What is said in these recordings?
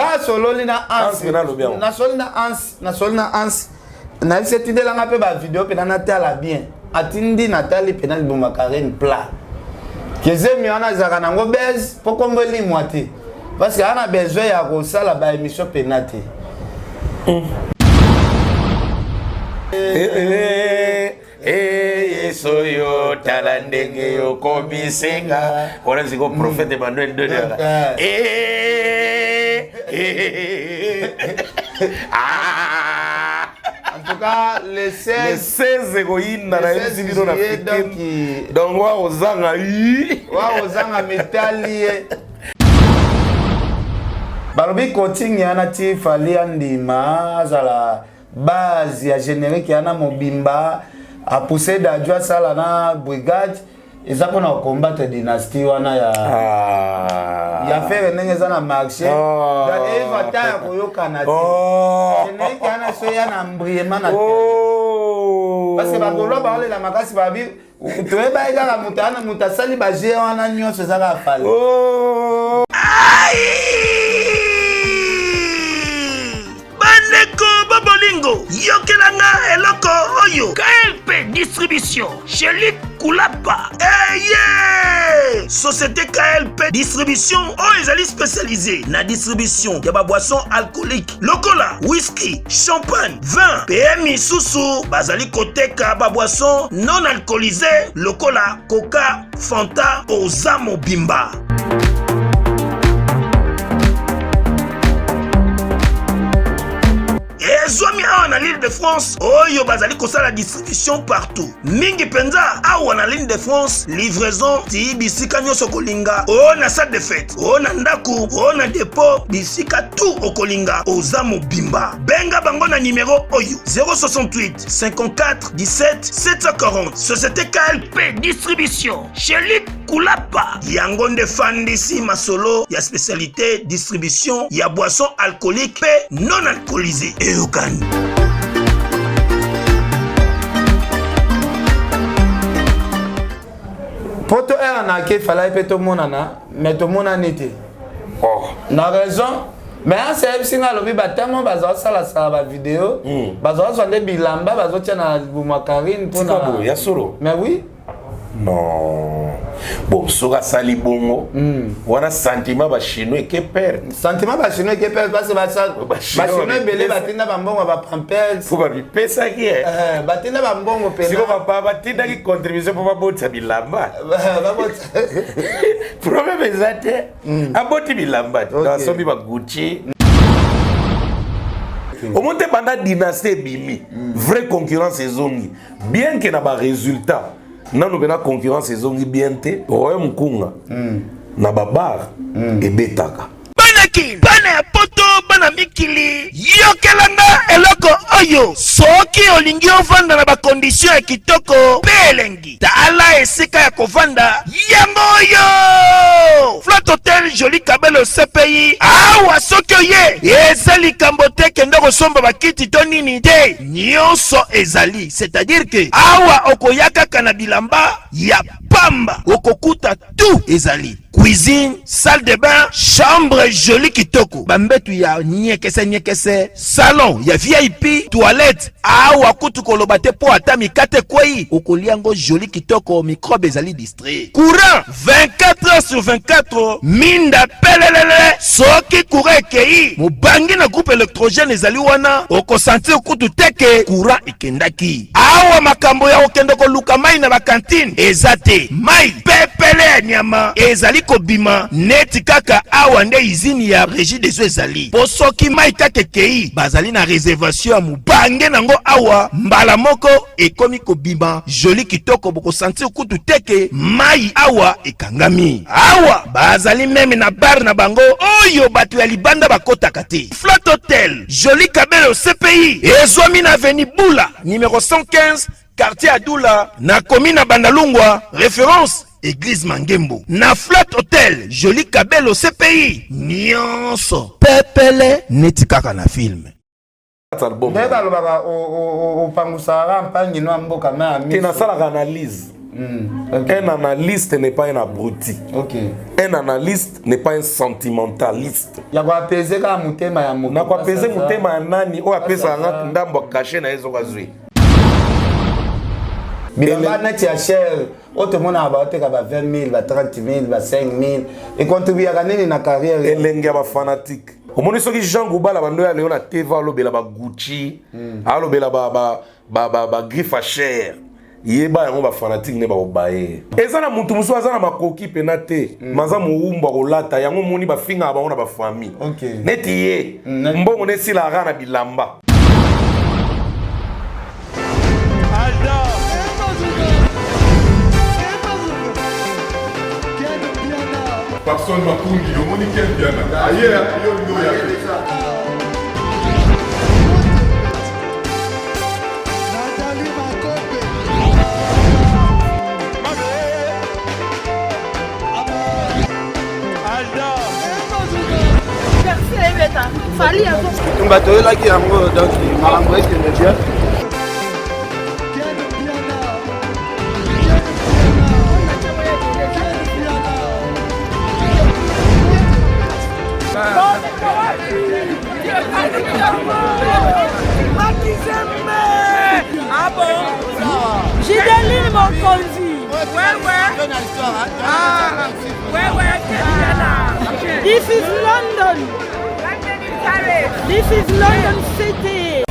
Nga sololi na Hans. Na sololi na Hans, na sololi na Hans. Na yebisi etindela nga pe ba video pena natala bien. Atindi natali pena liboma Karine plat. Kezemi wana ezalaka nango buzz po kombo elimwa te. Parce que ana besoin ya kosala ba émission pena te. Eh, eh, eh, Yesu yo tala ndenge yokomisinga wana siko prophète Emmanuel Dodera eh, eh, ah. En tout cas, le 16 le 16 ekoyinda na yebisi bino na fikin donc wa ozanga yi wa ozanga mitali ye balobi coaching yana ti fali andima azala base ya generique yana mobimba apousse dadju asala na brigade eza mpona kocombattre dynastie wana ya ah. ya fere ndenge eza na marché ah. ezwa ta ya koyokana te oh. generique wana so eya na mbriema na te oh. parce que bagolois baolela makasi babi toyebaki kaka moto wana moto asali baje wana nyonso eza kaka fale oh. Bandeko bobolingo, yokela nga eloko oyo. KLP Distribution, chez Luc Kulapa. Eye! Société KLP Distribution oyo ezali spécialisée na distribution ya ba boissons alcooliques lokola whisky, champagne, vin mpe misusu. Bazali koteka ba boissons non alcoolisées lokola coca, Fanta oza mobimba. Ezwami awa na l'Île de France oyo bazali kosala distribution partout, mingi mpenza awa na l'Île de France, livraison ti bisika nyonso okolinga, o na salle de fête, o na ndako, o na depot, bisika tout okolinga, oza mobimba. Benga bango na numero oyo 068 54 17 740. Société KLP Distribution chez Luc Kulapa. Yango nde fandisi masolo ya spécialité distribution ya boisson alcoolique pe non alcoolisée. Eyokani. Poto era na ke falaki mpe tomonana mais tomonani te. Oh. Na raison mais anse ayebisi nga alobi batango bazaosalasala bavideo hmm. bazozwa nde bilamba bazotia na libumu ya karine mpona ya solo mais oui non bon soki asali bongo mm. wana sentiment bachinois eke perte sentiment bachinois eke perte parce bachinois ebele batinda bambongo ya bapampers po bamipesaki eh. eh, batinda bambongo mpenasiko batindaki contribution mpo babotisa bilamba problème eza te mm. aboti bilamba te okay. asombi ba Gucci omoni te banda dynastie ebimi mm. vraie concurrence ezongi bien ke na ba résultat nanu mpena concurrence ezongi bien te royaume kunga mm. na babar mm. ebetaka Bana kin, bana ya poto, bana mikili, yokela nga eloko oyo. Soki olingi ovanda na ba condition ya kitoko pe elengi, tala esika ya kovanda yango oyo. Flat Hotel Jolie Kabelo CPI. Awa soki oye, eza likambo te kende kosomba bakiti to nini te, nyonso ezali. C'est-à-dire que awa okoya kaka na bilamba ya pamba, okokuta tout ezali. Cuisine, salle de bain, chambre jolie kitoko, bambetu ya nyekese nyekese, salon ya VIP, toilette. Awa kutu koloba te po ata mikate ekwei okolia yango jolie kitoko, microbe ezali distrait. Courant 24 heures sur 24, minda pelelele. Soki courant ekei, mobangi na groupe électrogène ezali wana, okosentir kutu te ke courant ekendaki. Awa makambo ya kokende koluka mai na bakantine eza te. Mai pepele ya nyama ezali kobima neti kaka awa nde izini ya Regideso ezali, po soki mai kaka ekei bazali na reservation ya mobange nango awa mbala moko ekomi kobima joli kitoko, bokosentir kutu te ke mai awa ekangami. Awa bazali meme na bar na bango oyo bato ya libanda bakotaka te. Flat Hotel Joli Kabelo CPI ezwami na avenue Bula numero 115 quartier Adula na commune ya Bandalungwa, référence Église Mangembo. Na Flat Hotel Joli Kabelo CPI nyonso pepele neti kaka na film. ya album. Nde balobaka opangusaka mpangi no ya mboka ma ya Te, miso. nasalaka analyse. Un analyste n'est pas un abruti. Un analyste n'est pas un sentimentaliste. Ya koapese kaka motema ya moto. Na koapese motema ya nani oyo apesaka nga ndambo ya cachet na ye soki azwi. Bilamba neti ya cher oyo tomonaka baoteka ba 20 000, ba 30 000, ba 5 000, econtribuaka nini na carrière? Elenge ya bafanatike. Omoni soki Jean Goubal bando ya leo na TV, alobela ba Gucci, alobela ba griffe ya cher, yeba yango, bafanatike nde bakobaye. Eza na mutu mosusu aza na makoki mpena te, maza mowumbu akolata yango. Omoni, bafingaka bango na bafamille. Neti ye, mbongo nesilaka na bilamba. Papson Makungi, omoni Ken Mpiana aye, yo olingi oya te. Nathalie Makope. Tumba toyelaki yango, donc makambo ekende bien. Ken Mpiana. Ken Mpiana. Ken Mpiana. Ah bon? Gideline Mokonzi. Ouais. Ah, ouais, This is London. This is London City.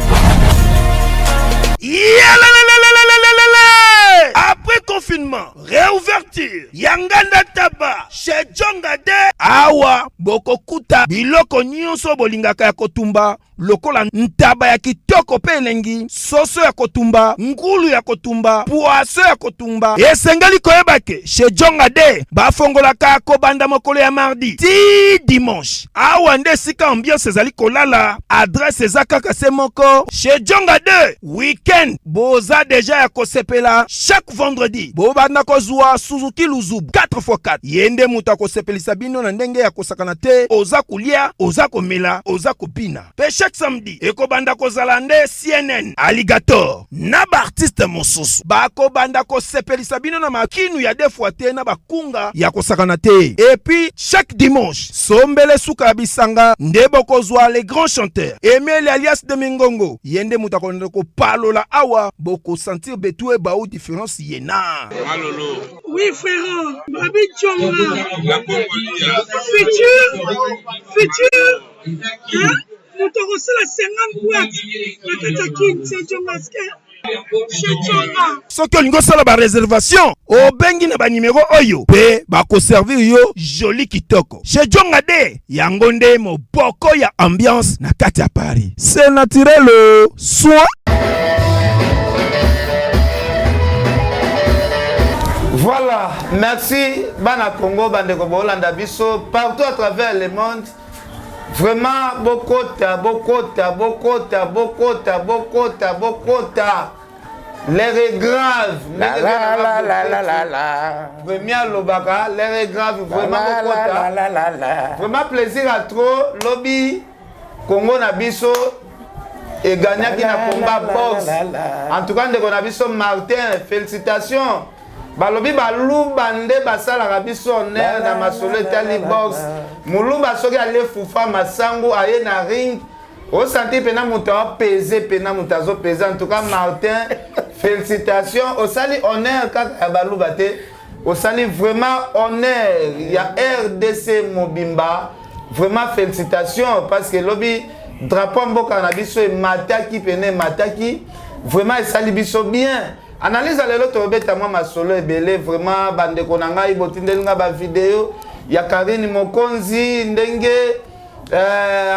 Yalalalalalalalala! Après confinement, réouverture ya Nganda Taba chez Jonga de awa, bokokuta biloko nyonso bolingaka ya kotumba, lokola ntaba ya kitoko mpe elengi, soso ya kotumba, ngulu ya kotumba, poisson ya kotumba. Esengeli koyeba ke chez Jonga de bafongolaka kobanda mokolo ya mardi ti dimanche. Awa nde esika ambiance ezali kolala. Adresse eza kaka se moko, chez Jonga 2. Weekend boza deja ya kosepela. Chaque vendredi bobanda kozwa Suzuki Luzubu 4x4. Ye nde moto akosepelisa bino na ndenge ya kosakana te. Oza kolia, oza komela, oza kobina. Mpe chaque samedi ekobanda kozala nde CNN Alligator na baartiste mosusu bakobanda kosepelisa bino na makinu ya deux fois te, na bakunga ya kosakana te. Et puis chaque dimanche, sombele suka ya bisanga, nde bokozwa les grands chanteurs Emile alias de Mingongo. Ye nde moto akolanda kopalola awa, bokosentir betu ebau différence ye na Oui, frérot, Babi Djonga. Futur, futur, hein? Moto akosala 50 boîte na kati ya Kin, c'est Djonga chez Djonga. Soki olingi osala baréservation, obengi na banimero oyo mpe bakoservir yo joli kitoko. Chez Jonga de yango nde moboko ya ambiance na kati ya Paris. C'est naturel, soin. Voilà, merci bana Congo, bandeko bolanda biso partout à travers le monde. Vraiment bokota, bokota, bokota, bokota, bokota, bokota. L'heure est grave. La la la la la la la. Premier alobaka l'heure est grave, vraiment La la bokota. la la la la. Vraiment plaisir à trop. Lobi Congo na biso egagnaki na combat boxe. En tout cas ndeko na biso Martin, félicitations. Balobi baluba nde basalaka biso honneur na masolo etali boxe. Moluba soki alie fufa masangu, aye na ring, osanti mpena moto apese, mpena moto azopese. En tout cas Martin, félicitations, osali honneur kaka ya baluba te, osali vraiment honneur ya RDC mobimba. Vraiment félicitations, parce que lobi drapeau mboka na biso emataki pene, emataki vraiment, esali biso bien. Analyse ya lelo, tobeta mwa masolo ebele. Vraiment bandeko na ngai, botindeli nga bavideo ya Karine Mokonzi, ndenge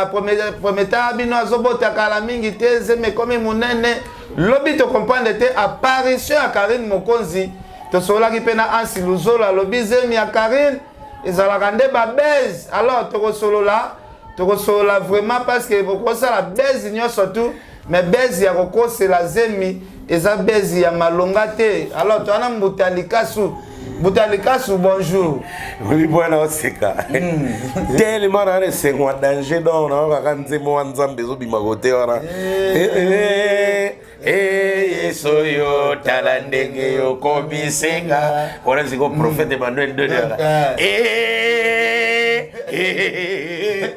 aprometa bino azobota kala mingi te, zemi ekomi monene. Lobi tocomprendre te apparition ya Karine Mokonzi. Tosololaki mpe na Ansi Luzolo, alobi zemi ya Karine ezalaka nde babese. Alors tokosolola, tokosolola vraiment, parce que bokosala bese nyonso tu, mais bese ya kokosela zemi eza bese ya malonga te. Alors towana mbuta likasu. Mbuta Likasu bonjour. Oui bwana oseka. Hmm. Tellement na esengo ya danger donc na kaka nzembo wa Nzambe ezobima kote wana. Eh, eh, eh, Yesu yo tala ndenge yokomisenga. Wana siko hmm. prophète Emmanuel Dodera. Eh, eh,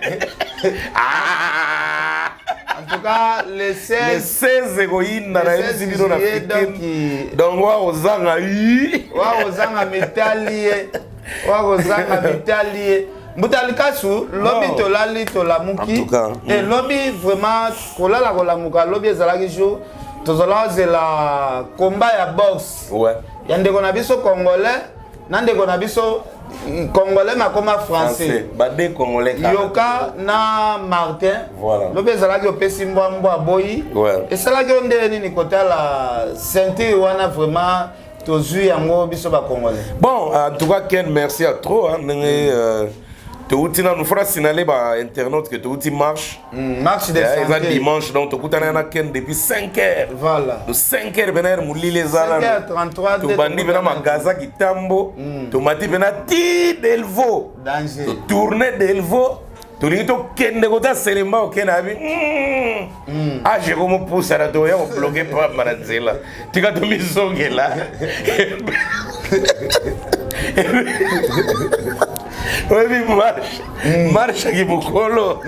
ah. En tout cas, le 16. Le 16 ekoyinda na yebisi bino na fikin. Donc wa kozanga yi. Wa kozanga mitali ye. Wa kozanga mitali ye. Mbuta Likasu, lobi tolali tolamuki. Et mm. lobi vraiment kolala kolamuka lobi ezalaki jour tozala ozela combat ya boxe. Ouais. Ya ndeko na biso congolais na ndeko na biso congolais makoma français bade congolais yoka na martin voilà. lobi ezalaki opesi mbwa mbwa aboyi ouais. esalaki yo ndenge nini kotala ceinture wana vraiment tozwi yango biso bacongolais bon en tout cas ken merci à trop hein, ndenge euh, touti nanu fona signale ba internaute que touti marche mm, marche de eh, eza dimanche donc tokutana na ken depuis 5 heures voilà do 5 heures pena heure molili eza nanu tobandi pena magasin kitambo mm. tomati pena ti delvo totourne delvo tolingi tokende kota selemba okende abi mm. mm. age komopusana toya kobloke pamba na nzela tika tomizongela oyebi marche mm. marche yaki mokolo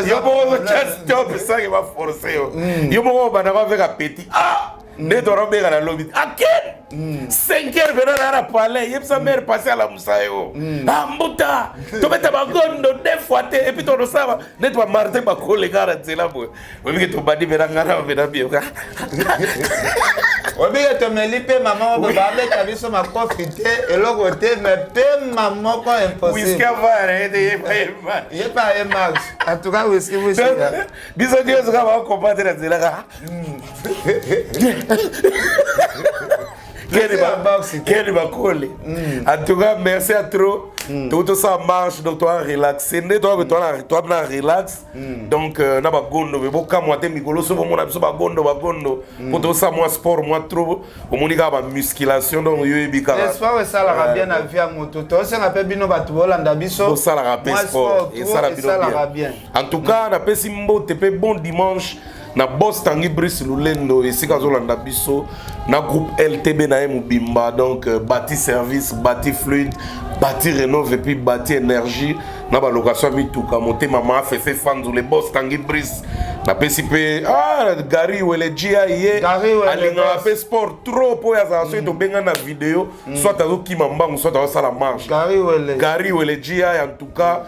yo moko ozotya stop sange baforce yo mm. yo moko obandaka avec appétit ah nde torobenga na lobi akende 5 heures pena na na palais yebisa mare pasi alamusa yo ah mbuta tobeta bagondo deux fois te epuis tokosala neti bamartin bakoleka na nzela boye obike tobandi pena ngai na pena bioka obike tomeli mpe mama moko babeta biso makofi te eloko te me pema moko impossible ye pa ye max en tout cas whisky whisky biso nyonso kaka bakompate na nzela kaka keni bakoli mm. en tout cas merci à trop mm. tokuti tosala marche donc toa relaxe nde toa na relax mm. donc euh, na bagondo me bokamwa te mikolo so bomona biso bagondo bagondo mpo tosala mwa sport mwa trop omoni kaka bamusculation donc yo oyebi kaka sport esalaka bien na vie ya moto tosenga mpe bino bato bolanda biso bosalaka mpe sport esala bino bien en tout cas napesi mbote mpe bon dimanche na boss tangi brice lulendo esika azolanda biso na groupe ltb na ye mobimba donc euh, bati service bati fluide bati renove epuis bati énergie na balocation ya mituka motema ma fefe fanzu le boss tangi brice napesi mpe ah, gary wele gi ye alingaka mpe sport trop mpo oyo azala soki mm. tobenga na video mm. soit azokima mbangu soit azosala marche gary wele gi en tout cas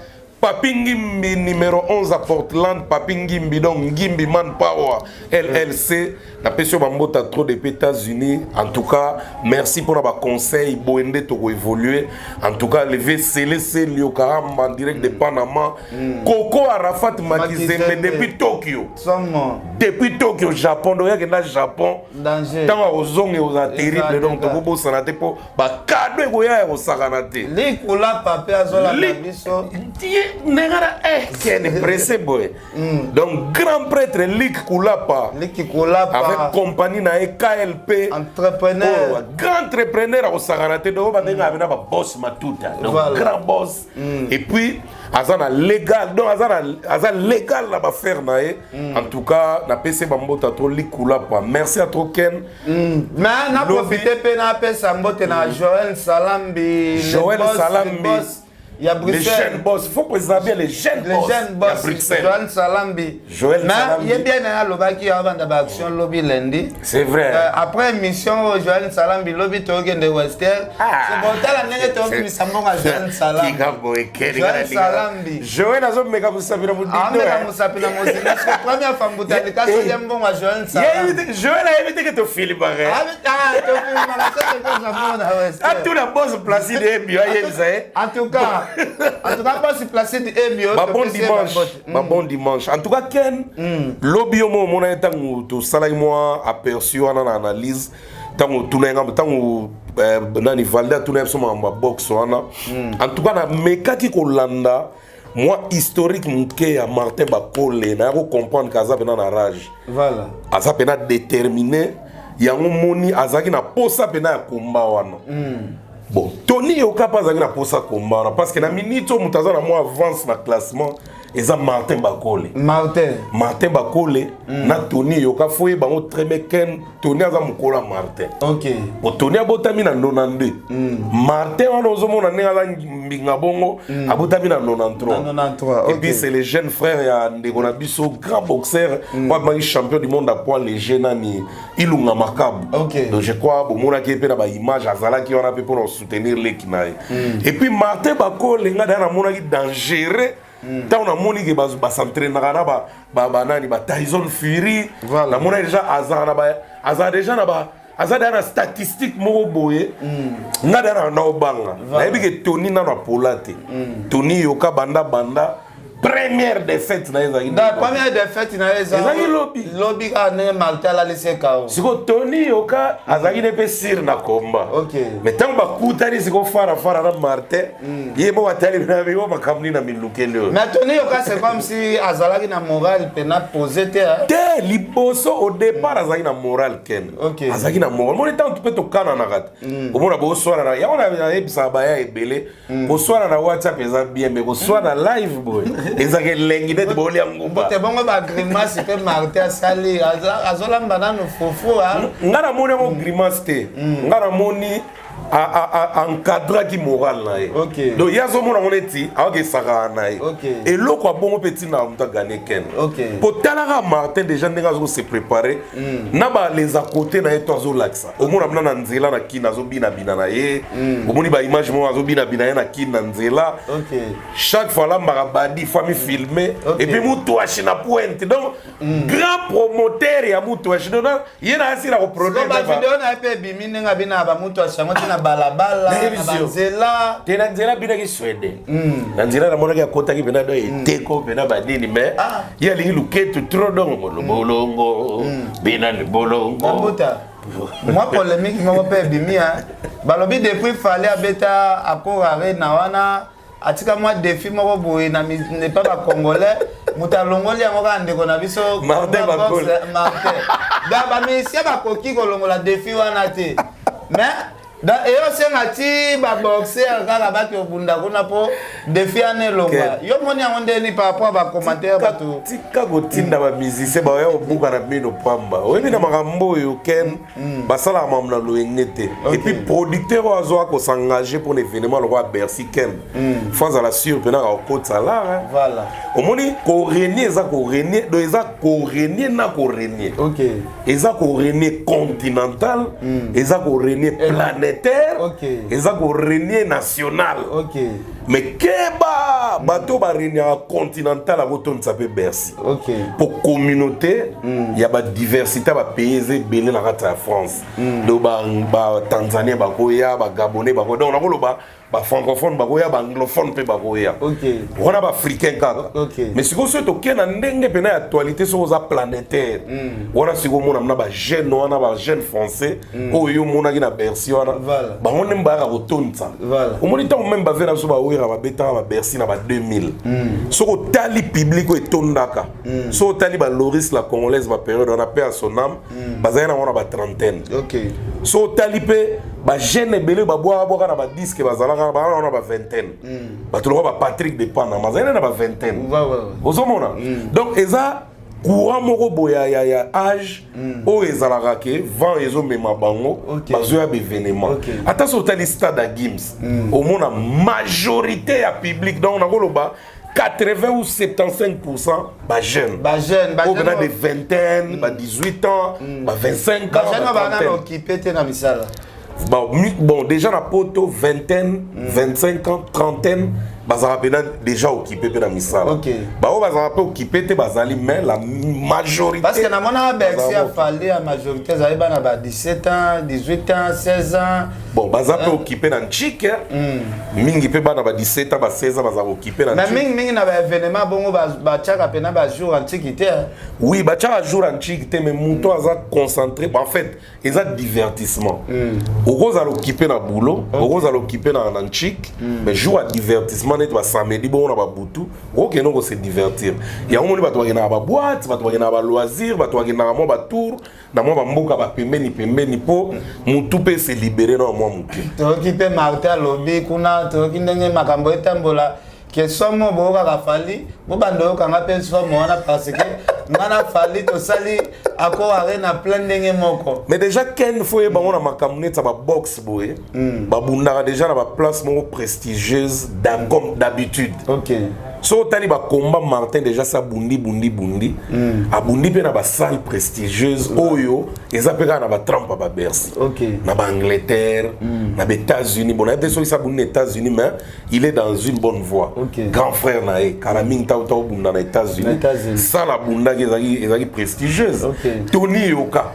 Papi Ngimbi numéro 11 à Portland, Papi Ngimbi donc Ngimbi Man Power LLC. Napesi yo bambota trop depuis États-Unis. En tout cas, merci pour ba conseil boende toko évoluer. En tout cas, le VCLC Liokaramba en direct de Panama. Mm. Coco Arafat Makizembe depuis Tokyo. Somo. Depuis Tokyo, Japon, donc na Japon. Danger. Tango ozonge oza terrible donc tokobosana te po bakado ekoya ya kosakana te likula pape azolanda biso ndenge na eh, kene presse boye mm. donc grand prêtre lik kulapa liki kulapa avec compagnie na ye klp entrepreneur oh, grand entrepreneur akosakana te donc babengaka bena baboss matuta donc voilà. grand boss mm. et puis aza na légal donc aza, na, aza légal na bafaire na ye mm. en tout cas napesi bambota to likulapa merci à trop ken Mm. Mais na profiter pe na pesa mbote na mm. Joël Salambi, Joël boss, Salambi. Boss, ya Bruxelles. Les jeunes boss, faut préserver bien les jeunes les boss. jeunes boss ya Bruxelles. Joël Salambi. Joël Mais Salambi. ye bien na lobaki ya banda ba action lobby lundi. C'est vrai. Euh, après émission Joël Salambi lobby tokende Western. Ah. C'est bon tala ndenge tokimisa mbongo ya Joël Salambi. Kinga boye keri Joël Salambi. Joël azomeka mosapi na modindo. Ameka mosapi na mozindo. Première fois mbuta likaso ye mbongo ya Joël Salambi. Joël ayebi te ke tofilmaka. Ah tofilmaka soki kozwa mbongo na Western. Atuna boss Placide Ebio ayebisa ye. En tout cas, en tout cas boss Placide Ebio. Ba bon dimanche. Ba bon dimanche. En tout cas Ken, lobi yo mo omona ye ntango tosalaki mwa aperçu wana na analyse ntango otuna ye ntango eh, nani valde atuna ye biso makambo ya boxe wana mm. en tout cas namekaki kolanda mwa historique moke ya martin bakole naya kocomprendre ke aza mpena na rage voilà. aza mpena déterminé yango moni azalaki na posa mpena ya komba wana mm. Bon, Tony Yoka mpe azalaki na mposa komba wana, parce que na minute oyo moto aza na mwa avance na classement eza Martin Bakole. Martin. Martin Bakole na Tony Yoka, fo ye bango très bien. Ken, Tony aza mokolo ya Martin. Bo Tony abotami na 92. Martin wana ozomona ndenge aza mbinga bongo, abotami na 93. Na 93. Et puis c'est le jeune frère ya ndeko na biso, grand boxeur oyo abimaki champion du monde à poids léger, nani, Ilunga Makabu. Donc je crois bomonaki ye mpe na baimage, azalaki wana mpe mpona soutenir leki na ye. Et puis Martin Bakole, nga daya namonaki dangereux ntango namoni ke bas'entraînaka na banani, ba Tyson Fury. Namonaki déjà azala na azala déjà na ba aza deya na statistique moko boye. Nga deya na obanga, nayebi ke Tony nano apola te. Tony Yoka banda banda première défaite na ye ezalaki Da première défaite na ye Ezalaki lobi. Lobi kaka ndenge Martin alalisi kao. Sikoyo Tony Yoka azalaki ne mpe sire na komba. Mais ntango bakutani sikoyo farafara na Martin, ye moko atali na yo makambo nini na milukeli oyo. Mais Tony Yoka, c'est comme si azalaki na morale mpena posé te, hein? Te, liboso au départ azalaki na moral, ken. Azalaki na moral. Moni ntango mpe tokananaka te, omona boswana na yango, nayebisaka baya ebele, koswana na WhatsApp eza bien, mais koswana live boye ezalaka elengi neti bolia nguba. Te, bongo bagrimace mpe Martin asali, azolamba nanu fufu, hein? Nga namoni yango grimace te. Nga namoni encadraki moral na ye. Donc ye azomona ngo neti aokesakaka na ye. Eloko ya bongo mpe ntina moto agane, ken. Po talaka Martin déjà ndenge azose préparer na baleza côté na ye to azolakisa, omona mna na nzela na kini azobinabina na ye. Omoni baimage moko azobinabina ye na kini na nzela. Chaque fois alambaka badi fami filme. Et puis mutu ashi na pointe, donc grand promoteur ya mutu ashi, donc ye na asila koproduire. Bavideo na ye mpe ebimi ndenge abina bamutu ashango ti na balabala, na banzela. Te, na nzela abinaki swede, na nzela namonaki akotaki mpena do eteko mpena banini, mais ye alingi luketu trop, donc bolongo bina libolongo. Mabuta, mwa polémique moko mpe ebimi, hein. Balobi depuis Fally abeta Accor Arena wana, atika mwa défi moko boye na nepa bacongolais, moto alongoli yango kaka ndeko na biso Martin Combat Bakole. Boxe, Martin. Donc bamusicien bakoki kolongola défi wana te, mais donc eyosenga ti baboxer kaka baki obunda kuna mpo défi wana elongwa. Yo moni yango ndeni par rapport a bacommentaire bato? Tika kotinda bamusicien baya kobuka na bino pamba. Oyebi na makambo oyo, ken, basalaka makambo na loyenge te. Et puis producteur oyo azwaka kosengage mpona événement lokola Bercy, ken, fo azala sûr mpena akokotisa lar. Omoni, korenie eza korenie, donc eza korenie na korenie. Eza korenie continental, eza korenie planétaire, eza korenie national. Mais keba, bato bareniaka continental akotondisa mpe Bercy. Po communauté ya badiversité ya bapays eza ebele na kati ya France. Donc batanzanien bakoya, bagabonais bakoya, donc nakoloba bafrancophone bakoya, baanglophone mpe bakoya. Wana baafricain kaka. Mais sikoyo soki tokei na ndenge mpena ya actualité, soki oza planétaire wana, sikoyo omona mna bajeune wana, bajeune français oyo yo omonaki na Bercy wana, bango nde bayaka kotondisa. Omoni ntango meme bave na biso bawera babetaka babercy na ba 2000, soki otali public oyo etondaka, soki otali baloris la congolaise, bapériode wana mpe ya sonam bazali nango na batrentaine. So otali mpe bajeune ebele babwaka bwaka na badisque, bazalaka bazalaka na bavingtaine. Bato lokola bapatrick de Panama bazali na bavingtaine. Ozomona, donc eza courant moko boye ya âge oyo ezalaka ke vent ezomema bango. Bazoya baévénement. Ata so otali stade ya Gims, omona majorité ya public, donc nakoloba 80 ou 75 bajeune. Bajeune. Oyo mpena de vingtaine, ba 18 ans, ba 25 ans. Bajeune oyo ba bana na trentaine. okipe te na misala. Bon, déjà na poto, vingtaine, 25 ans, trentaine, bazalaka mpena déjà occupé mpe na misala. Baoyo bazalaka mpe occupé te bazali, mais la majorité Parce que namonaka Bercy bazalaka ya Fally, ya majorité ezali bana ba 17 ans, 18 ans, 16 ans. Bon, baza mpe occupé na ntike mingi mpe, bana ba 17 ans, ba 16 ans bazalaka occupé na Mais ntike. mingimingi na baévénement bongo batiaka mpena bajour antiki te, hein. Oui, batiaka jour ya ntike te, mais moto aza concentré. Bon, en fait eza divertissement. Okozala occupé na boulot, okozala occupé na ntike, mais jour ya divertissement neti basamedi bongo na babutu, okokende kose divertir. Yango moni bato bakendaka baboite, bato bakendaka baloisir, bato bakendaka mwa batour na mwa bamboka bapembeni pembeni, mpo motu mpe se libere na mwa moke. Toyoki mpe Martin alobi kuna, toyoki ndenge makambo etambola ke somo boyokaka Fally, bobanda oyokanga mpe somo wana, parce que nga na Fally tosali Accor Arena plein ndenge moko. Mais déjà, Ken, faut yeba ngo na makambo neti ya baboxe boye, babundaka déjà na baplace moko prestigieuse comme d'habitude. So otali bakomba Martin, déjà sa bundi bundi bundi, abundi mpe na basalle prestigieuse oyo eza mpe kaka na batrempe ya baBercy, na baAngleterre, na baÉtats-Unis. Bon, nayebi te soki sa bundi na États-Unis, mais il est dans une bonne voie. Grand frère na ye kala mingi ntango ta obunda na États-Unis, États-Unis. Sala abundaki ezalaki prestigieuse. Tony Yoka,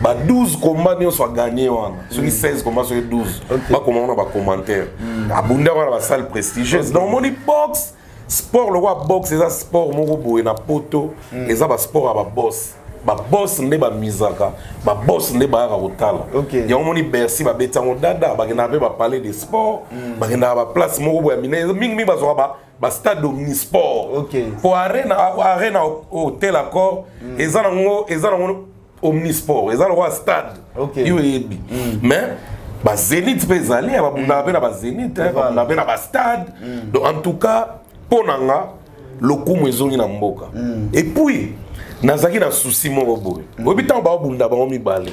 ba 12 combat nyonso aganye wana, soki 16 combat, soki 12, bakoma wana bacommentaire, abundaki wana basalle prestigieuse. Donc omoni, boxe, sport lokola boxe eza sport moko boye na Poto, eza basport ya baboss. Baboss nde bamizaka, baboss nde bayaka kotala. Yango moni Bercy babeti yango dada, bakendaka mpe bapalais de sport, bakendaka baplace moko boye ya minene. Mingimingi bazwaka bastade omnisport. Po Arena, Arena Hotel Accor eza nango omnisport, eza lokola stade. Yo oyebi, mais bazénith mpe ezali ya babundaka mpe na bazénith, babundaka mpe na bastade. Donc en tout cas, mpo na nga, lokumu ezongi na mboka. Et puis nazalaki na souci moko boye, oyebi, ntango baobunda bango mibale,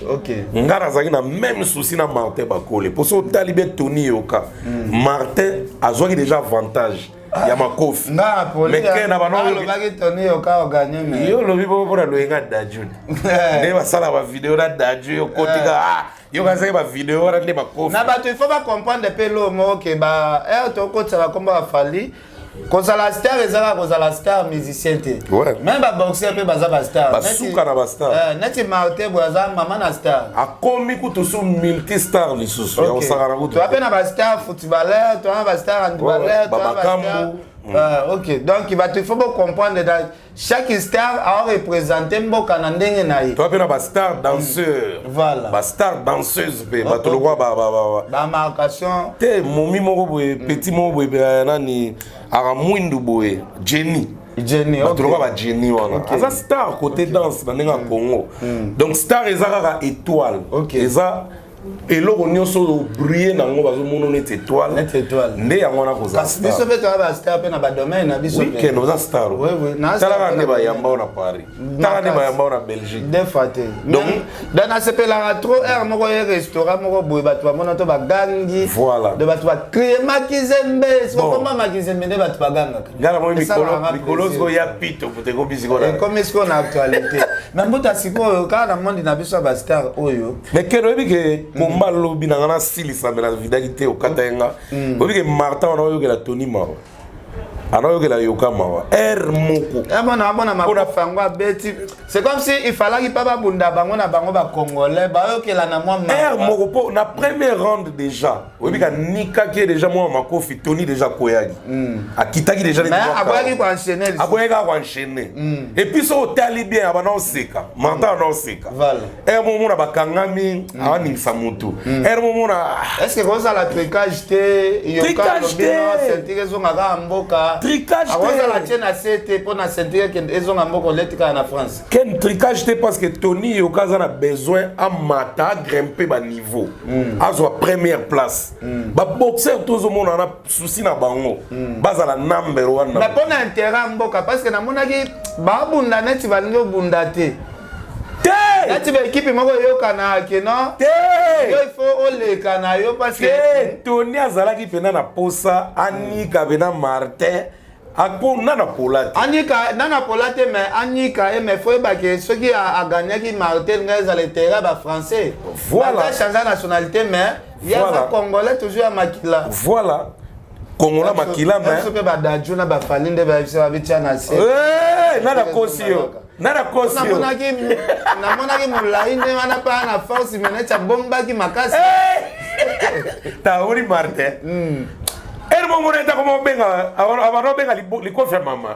nga nazalaki na même souci na Martin Bakole, mpo so otali bien Tony Yoka, Martin azwaki déjà avantage ya makofi. Nga Mais ke na bano alobaki Tony Yoka oganye, mais yo olobi bongo mpona loyenga Dadju nde basala bavideo na Dadju, yo kotika, ah, yo kazaki bavideo wana nde makofi. Na bato, il faut bacomprendre mpe lo moko ke ba ere tokotisa bakombo baFally, kozala star eza kaka kozala star musicien te. Même baboxer mpe baza bastar. Basuka na bastar. Neti Martin boye aza mama na star. Akomi kutu su multistar lisusu ya kosakana kutu. Toa mpe na bastar footballeur, toa na bastar handballeur, toa na bastar. Babakambu. Ok, donc bato, il faut bocomprendre, dans chaque star aoreprésente mboka na ndenge na ye. Toa mpe na bastar danseur. Voilà. Bastar danseuse mpe, bato lokwa bamarcation. Te, momi moko boye, petit moko boye, nani aka mwindu boye, Jenny. Jenny. Bato lokwa baJenny wana, aza star côté danse na ndenge ya Congo. Donc star eza kaka étoile, eza eloko nyonso oyo obrille nango, bazomona neti étoile. Neti étoile. Nde yango wana kozala. Kasi biso mpe toya bastar mpe na badomaine na biso mpe. Weekend oza star. Oui, na talaka star nde mpe na bayamba o na Paris, tala nde bayamba o na Belgique. Deux fois te. Donc nasepelaka trop aire moko ye restaurant moko boye, bato bamona to bagangi. De bato bacrie Makizembe. Sokoma Makizembe nde bato bagangaka. Nga namoni Esalaka nga mikolo plaisir. sikoyo ya pito moto ekomi sikoyo Ekomi sikoyo na actualité. Mais mbuta, sikoyo kaka na mondi na biso ya bastar oyo. Mais Ken, oyebi ke komba lobi na nga nasilisa, me navidaki te, okata ye nga. Oyebi ke Martin wana oyokela Tony mawa, ana oyokela Yoka mawa aire moko. Amona amona makofi yango abeti, c'est comme si il fallaki mpa babunda bango na bango, bacongolais bayokela na mwa aire moko, mpo na première round déjà oyebi ka nikaki ye déjà mwa makofi. Tony déjà akweyaki, akitaki déjà. Mais aboyaki koenchaîner. Aboyaki kaka koenchaîner. Et puis so otali bien, abanda oseka, Martin abanda oseka. Aire moko mona bakangami, awaningisa motu aire moko mona. Est ce que kozala trucage te? Yoka Trucage alobi te. no ceinture ezonga kaka mboka. Trucage te. Akozala tie na se te mpo na ceinture ekende ezonga mboka, oleti kaka na France. Ken, trucage te, parce que Tony Yoka aza na besoin amata, agrimpe baniveau, azwa première place. Baboxer tozomona na souci na bango bazala number one. Mais mpo na intérêt ya mboka, parce que namonaki babunda neti balingi obunda te. Te. Neti baekipe moko eyokana ke non, te, yo il faut oleka na yo parce que te, Tony azalaki mpena na posa anika mpena Martin apo nana pola te. Anika nana pola te, mais anika ye, mais faut yebake soki aganyaki Martin, ngai ezala intérêt ya bafrançais. Change nationalité, mais ye aza congolais toujours ya makila. Voilà, kongola makila, mais biso mpe baDadju na baFally nde bayebisa babitia na se. Nana kosi yo, nana kosi yo. Namonaki molai nde wana mpe na force, mais neti abombaki makasi. Taori Martin. Ere moko na etako mobenga abana obenga likofi ya mama.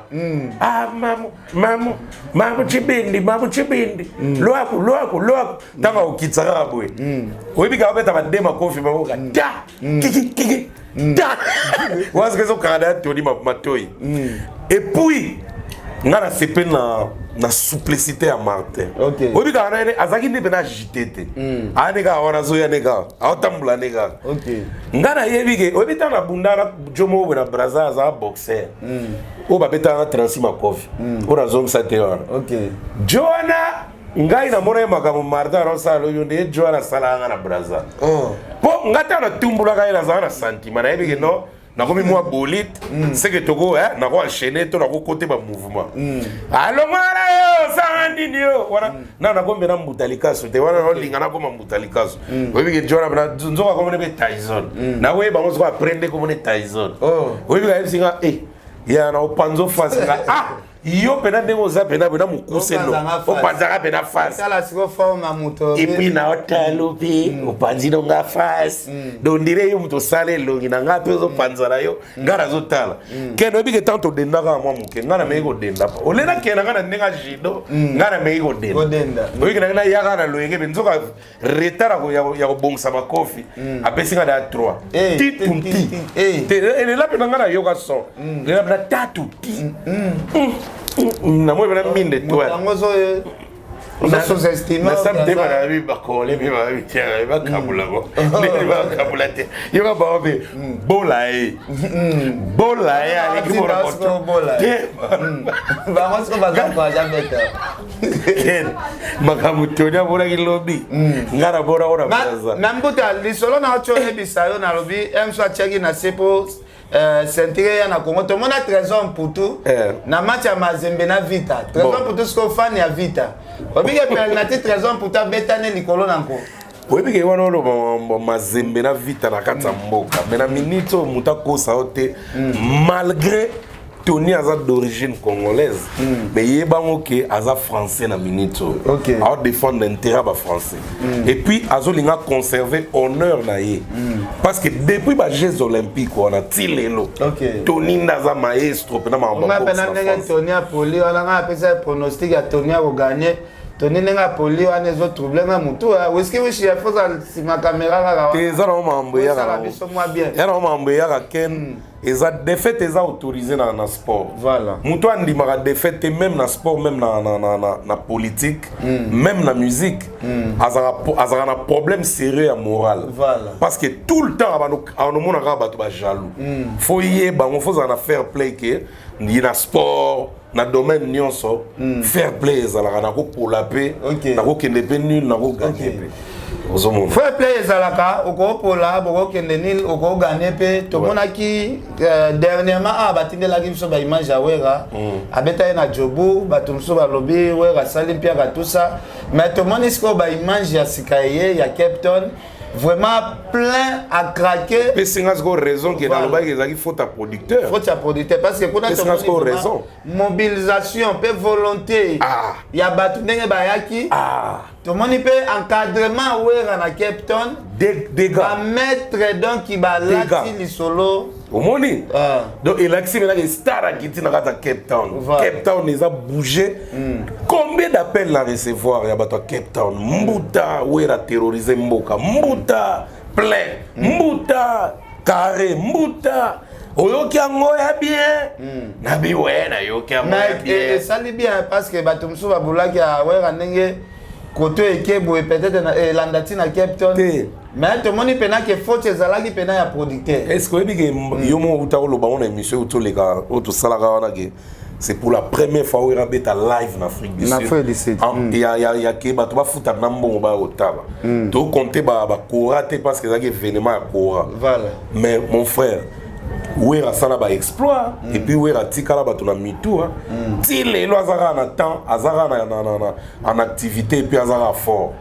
Ah mamu mamu mamu chibindi mamu chibindi. Lwaku lwaku lwaku. Tanga okitsa kaka boye. Oyebi kaka obeta ba de makofi bakoka ta kiki kiki ta. Wazi kezo kaka na toni matoi. Et puis nga na sepeli na souplicité ya Martin. Oyebi kaka na ye azalaki nde mpenza agité te. Aya nde kaka wana azoya nde kaka aotambola nde kaka. Nga nayebi ke oyebi ntango nabunda na jo moko boye na Braza, azala boxer oyo babetaka na 36 makofi oyo nazongisa te wana. Jo wana, ngai namona ye makambo Martin anosala oyo nde ye jo wana asalaka nga na Braza. Mpo nga ntango natumbulaka ye, nazala na sentiment, nayebi ke non, nakomi mwa bolite seke toko nako enchaîner to nakokote bamouvement alongwana yo osanga nini yo wana na nakomi mpe na mbuta likasu te wana naolinga nakoma mbuta likasu. Oyebi ke jona na nzoka komone mpe Tyson, nakoyeba ngo soko aprende komone Tyson. Oyebi kayebisi nga e ya na opanzo face nga, ah yo mpena ndenge oza mpena mpena mokuse no opanzaka mpena face. Tala siko forme ya moto. Et puis na otalo mpe opanzi no nga face, donc ndire yo moto osala elongi na nga mpe ozopanza na yo, nga nazotala kende. Oyebi ke tant todendaka mwa moke, nga nameki kodenda pa ole nakenda nga na ndenge ya judo, nga nameki kodenda. Kodenda. Oyebi ke nayaka na loyenge mpe nzoka retard ya kobongisa makofi apesi nga da 3 ti tum ti elela mpe na nga nayoka son lela mpe na tatu ti namoi mpe na mine d'étoile. Yango sous-estimé. Nasamtema na bi bakole mpe babitiaka bakabula ngo ndenge bakabula te, yoka bango mpe bola ye bola ye aleki Bola te. Bango siko baza beta. Ken, makambo Toni amonaki lobi, nga namona ngo na Braza. Na mbuta lisolo na oti oyebisa yo, nalobi mso atiaki na se mpo ceinture ya na Congo. Tomona Trésor Mputu na match ya Mazembe na Vita. Trésor Mputu siko fan ya Vita, obike penalty, Trésor Mputu abetane likolo na nko. Oyebi ke wana oloba Mazembe na Vita na kati ya mboka, mais na minute oyo moto akosa yo te, malgré Tony aza d'origine congolaise, mais yebango ke aza français. Na minute oyo aodéfendre intérêt ya bafrançais et puis azolinga conserver honneur na ye, parce que depuis bajeux olympiques wana ti lelo, Tony nde aza maestro mpena makambo nga ya boxe mpena na ndenge France. Tony apoli wana, nga apesa pronostic ya Tony akoganye. Tony ndenge apoli wana ezotrouble nga motu. Wiski wishi ya foza nsima kamera kaka. Te, eza nango makambo eyaka Osala nango. biso mwa bien. Ya nango makambo eyaka ken, eza défaite, eza autorisé na sport. Moto andimaka défaite te, même na sport, même na politique, même na musique, azalaka na problème sérieux ya moral. Parce que tout le temps abanomona kaka bato bajaloux. Faut yeba yango, faut ozala na fair play ke ye na sport, na domaine nyonso, fair play ezalaka. Nakopola mpe, nakokende mpe nul, nakoganye mpe, ozomona. Fair play ezalaka, okopola, bokokende nil, okogane mpe. Tomonaki dernièrement awa batindelaki biso baimage ya Wera abeta ye na Jobu. Bato mosusu balobi Wera asali mpiaka, tout ça, mais tomoni sikoyo baimage ya sika ye ya Cape Town, vraiment plein à craquer. Pesi nga sikoyo raison ke nalobaki ezalaki faute ya producteur. Faute ya producteur, parce que kuna Pesi nga sikoyo tomoni raison. mobilisation mpe volonté ya bato ndenge bayaki. Tomoni mpe encadrement Wera na Cape Town, bamaître, donc balati lisolo. Omoni, donc elakisi menaki star akiti na kati ya Cape Town. Cape Town eza bouger. Combien d'appels na recevoir ya bato ya Cape Town: "Mbuta, Wera terrorise mboka, mbuta plein, mbuta carré, mbuta oyoki yango ya bien." Nabi we nayoki yango ya Mais bien. Esali bien, parce que bato mosusu babulaki ya Wera ndenge koto eke boye, peut-être elanda ntina Cape Town, mais tomoni mpena ke faute ezalaki mpena ya producteur. Est ce que oyebi ke yo moko uta koloba ngo na émission oyo toleka, oyo tosalaka wana, ke c'est pour la première fois oyo abeta live na Afrique du Na Sud? Afrique du Sud. Ya ke bato bafutaka na mbongo baya kotala, tocompte bakora te, parce que ezalaki événement ya kora. Mais mon frère, Wera asala baexploit et puis Wera atikala bato na mitu ti lelo. Aza kaka na temps, aza kaka en activité et puis aza kaka fort.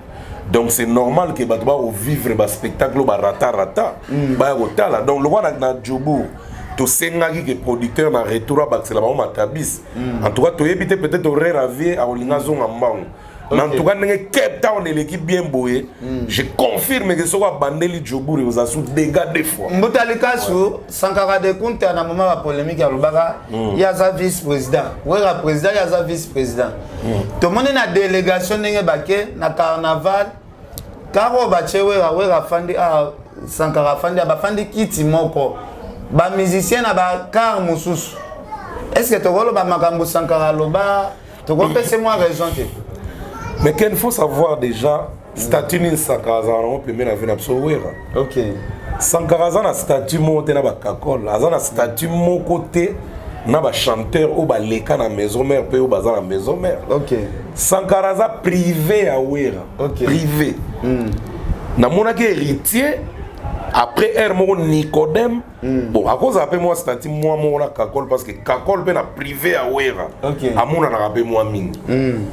Donc c'est normal ke bato bakovivre baspectacle oyo barata rata baya kotala. Donc lokwa na Jobourg, tosengaki ke producteur na retour abakisela bango matabis. En tout cas toyebi te, peut-être horaire avie akolinga azonga mbango. Mais en tout cas, ndenge Cape Town eleki bien boye, je confirme que soko abandeli Joburg ekozala sous dégâts deux fois. Mbuta Likasu, Sankara de Kunta na moment ya polémique alobaka ye aza vice président, Wera président, ye aza vice président. Tomoni na délégation ndenge bake na carnaval, karo batie Wera, Wera afandi ah, Sankara afandi, bafandi kiti moko, bamusicien na bacar mosusu. Est ce que tokoloba makambo Sankara aloba, tokopesa mwa raison te? Mais qu'il faut savoir déjà statut nini Sankara azala nango pembeni na vie na biso Wera. Sankara aza na statut moko te na bakakole, aza na statut moko te na bachanteur oyo baleka na Maison Mère mpe oyo baza na Maison Mère. Sankara aza privé ya Wera. Privé. Namonaki Héritier après aire moko Nicodème. Bon, akozala mpe mwa statut mwa moko na Kakol, parce que Kakol mpe na privé ya Wera. Amonanaka mpe mwa mingi,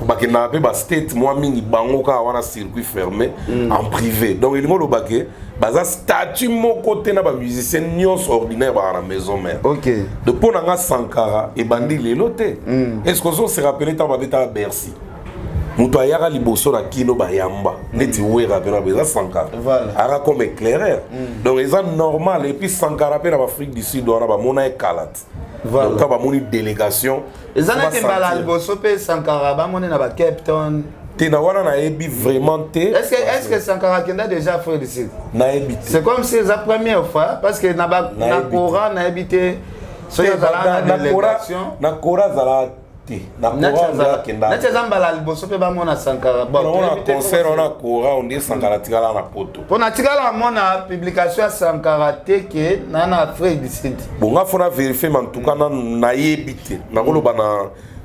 bakendaka mpe bastate mwa mingi, bango kaka wana, circuit fermé, en privé. Donc elingi oloba ke baza statut moko te na bamusicien nyonso ordinaire baka na Maison Mère. Donc mpo na nga, Sankara ebandi lelo te. Est ce que ozo se rappeler ntango babetaka Bercy, moto ayaka liboso na kino bayamba neti Wera mpe na bo eza Sankara? Ayaka comme éclaireur, donc eza normal. Et puis Sankara mpe na baAfrique du Sud wana bamona ye kala te. Donc ntango bamoni délégation, Eza neti mbala liboso mpe Sankara bamoni na baCape Town? Te, na wana nayebi vraiment te. Est ce que Sankara akenda déjà Afrique du Sud? Nayebi te. C'est comme si eza première fois, parce que na ba na Nayebi te. Kora nayebi te soki azalaka na délégation. Na Kora azalaka te, na Kora nde akenda. Neti eza mbala liboso mpe bamona Sankara. Bon, wana toyebi te. Concert wana Kora, ondie Sankara atikala na Poto. Mpo na tikala amona publication ya Sankara te ke na Afrique du Sud. Bon, nga faut na vérifier, mais en tout cas nanu nayebi te, nakoloba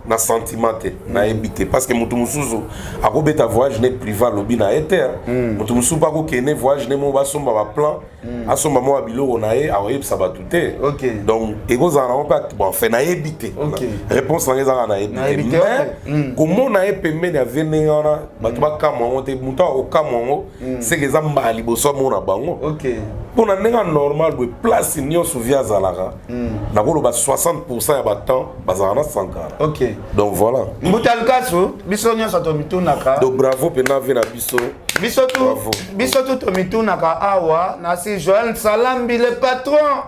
na sentiment te, nayebi te, parce que moto mosusu akobeta voyage ne privé, alobi na ye te, hein. Moto mosusu mpe akokende voyage ne moko, basomba baplan, asomba mwa biloko na ye, akoyebisa bato te. Donc ekozala nango mpe, bon, enfin nayebi te. Réponse nanga ezaka nayebi te. Nayebi te. Mais komona ye pembeni ya vie ndenge wana, bato bakamwa yango te. Moto akokamwa yango seke eza mbala liboso amona bango. Mpo na ndenge ya normal boye, place nyonso vie azalaka, nakoloba 60 ya batemps bazalaka na Sankara. Donc voilà. Mbuta Lukasu, biso nyonso tomitunaka. Donc bravo mpena vie na biso. Biso tu Bravo. Biso tu tomitunaka awa nasi Joel Salambi, le patron.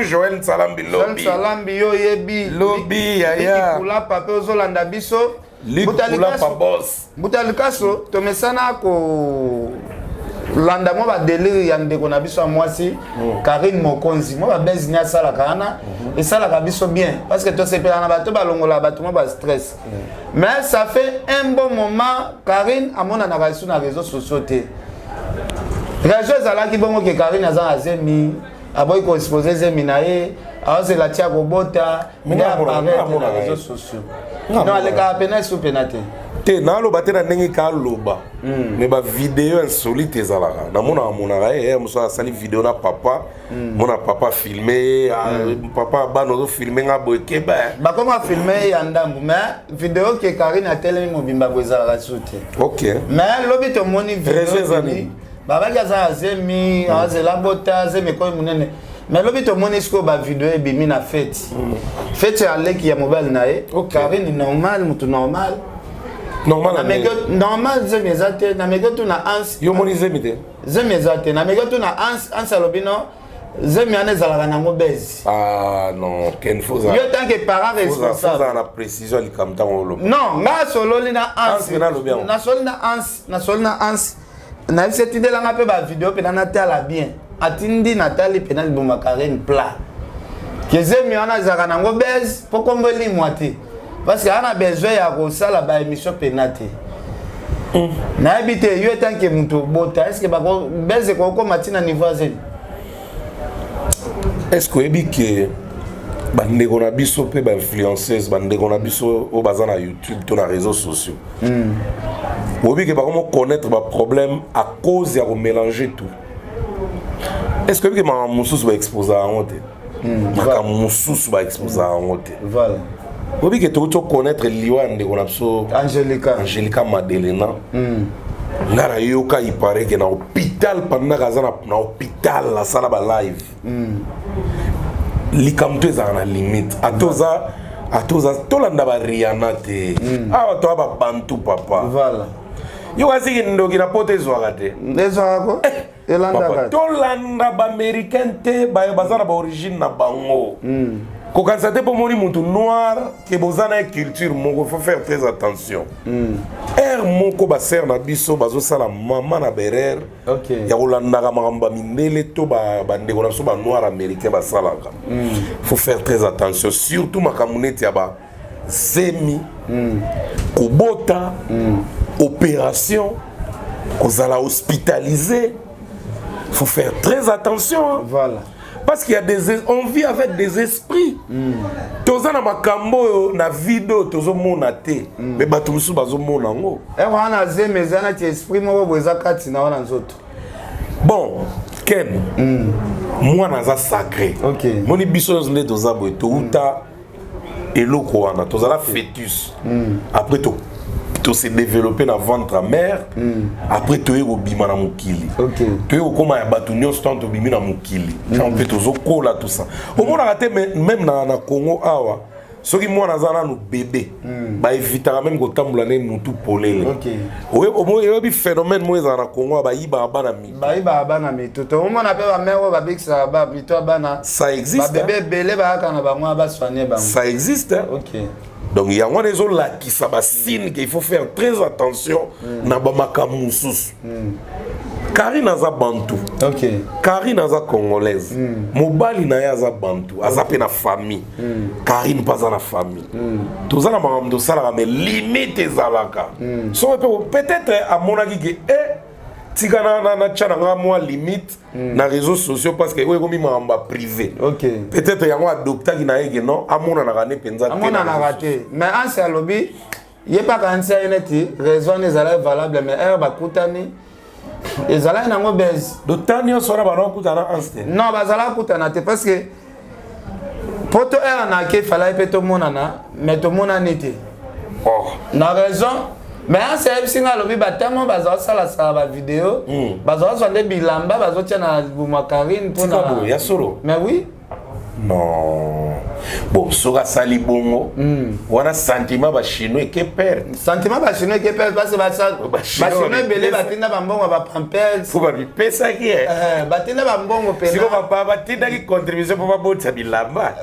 Joel Salambi. Joel Lobi. Salambi, yo oyebi. Lobi, yaya. Kulapa mpe ozolanda biso. Luc Mbuta Kulapa Likasu- boss. Mbuta Likaso, tomesana kolanda mwa badélire ya ndeko na biso ya mwasi Karine Mokonzi, mwa babezi ni asalaka wana, esalaka biso bien parce que tosepela na bato balongola bato mwa bastress. Mais ça fait un bon moment Karine amonanaka lisusu na réseau sociaux te. Réseau ezalaki bongo ke Karine aza na zemi, aboyi koexpose zemi na ye, aozela tia kobota nde Nga amona- apparaître nga na amonaka réseau ye. sociaux. Nga Non, amonaka. alekaka pena esu pena te. Te, naloba te na ndenge kaloba, mais bavideo insolite ezalaka, namonaka monaka ye mosu asali video na papa, mona papa filme ye, ah, papa bana ozofilme nga boye, keba. Bakoma filme ya ndambu, mais video ke Karine atelemi mobimba boye ezalaka su te. Mais lobi tomoni Raison video eza ebimi, nini? Babaki aza na zemi, azela bota, zemi ekoyi monene. Mais lobi tomoni sikoyo bavideo ebimi na fête ya leki ya mobali na ye. Karine normal, motu normal. Normal na Normal, zemi eza te. Nameki tuna Anse. Yo moni zemi te? Zemi eza te. Nameki tuna Anse, Anse alobi no, zemi wana ezalaka nango bezi. Ah non, ken Yo tant que parent responsable. Fozala na précision ya likambo ntango oloba. Non, nga asololi na Anse mpe nalobi yango. Nasoli na Anse, nasoli na Anse, nayebisi etindelanga mpe bavideo mpena natala bien. Atindi, natali mpena liboma Karine plat ke zemi wana ezalaka nango base mpo kombo elimwa te, parce que aza na besoin ya kosala baémission mpena te. Nayebi te, yo etanke moto obota, est ce que base ekokoma ntina niveau ya zemi? Est ce que oyebi ke bandeko na biso mpe bainfluenceuse, bandeko na biso oyo baza na YouTube to na réseaux sociaux, oyebi ke bakomo connaître baproblème à cause ya komélanger tout? Est ce que oyebi ke makambo mosusu baexposa yango te? Makambo mosusu baexposa yango te. Oyebi ke tokoki toconnaître liwa ya ndeko na biso Angelica. Angelica Madelena. Nga nayoka ipare ke na hôpital, pendant aza na hôpital, asala balive. Likambo to ezalaka na limite. Ata oza Atoza tolanda ba Rihanna te. Awa toa ba bantu papa. Voilà. Yo kasi kindoki na poto ezwaka te. Ezwaka ko? Elandaka. Tolanda ba américain te ba baza na ba origine na bango. Kokanisa te mpo omoni mutu noir ke boza na ye culture moko, faut faire très attention. Heure moko ba sœur na biso bazosala mama na berere ya kolandaka makambo ya mindele to bandeko na biso ba noir américain basalaka. Faut faire très attention, surtout makambo neti ya ba zemi, kobota, opération, kozala hospitalisé. Faut faire très attention, hein. Voilà. Parce qu'il y a des, on vit avec des esprits. Toza na makambo oyo na video tozomona te, mais bato mosusu bazomona yango. Wana zemi eza nati esprit moko boye eza kati na wana nzoto. Bon, Ken, mwana aza sacré. Moni biso nyonso nde toza boye, touta eloko wana, tozala fœtus. Après to to se développer na ventre ya mère, après toye kobima na mokili, toye kokóma ya bato nyonso. Ntango tobimi na mokili, ntango mpe tozokola, tout ça, omonaka te. Même na Congo awa, soki mwana aza nanu bébé, baevitaka même kotambola nde mutu polele. Oyebi phénomène moko ezala na Congo awa, bayibaka bana mitu. Bayibaka bana mitu. Tomomona mpe bamère oyo babikisaka ba mito ya bana. Ça existe. Babébé ebele bayaka na bango basoigne bango. Ça existe, hein? Donc yango wana ezolakisa basigne qu'il faut faire très attention na bamakambo mosusu. Karine aza bantu. Karine aza congolaise. Mobali na ye aza bantu, aza mpe na famille. Karine mpe aza na famille. Toza na makambo tosalaka, mais limite ezalaka. Soki mpe peut-être amonaki ke e tika natya na nga mwa limite na réseaux sociaux, parce que oyo ekomi makambo ya privé. Peut-être yango adoptaki na ye ke non, amonanaka ne mpenza te na Amonanaka réseaux. te, mais Anse alobi ye mpaka ansi aye neti raison wana ezalaki valable, mais heure bakutani ezalaki nango base. Dota nyonso wana bana okutana Anse te? Non, bazalaka kutana te, parce que poto heure na ake efalaki mpe tomonana, mais tomonani te. Oh. Na raison, mais Anse ayebisi nga, alobi batango bazaosalasala bavideo, bazwazwa nde bilamba bazotia na buma Karine mpona Tika boye, ya solo? Mais oui. Non, bon, soki asali bongo wana, sentiment bachinois eke perte. Sentiment bachinois eke perte, parce bachinois ebele batinda bambongo ya bapampers. Mpo babipesaki ye. Batinda bambongo. Siko batindaki contribution mpo babotisa bilamba.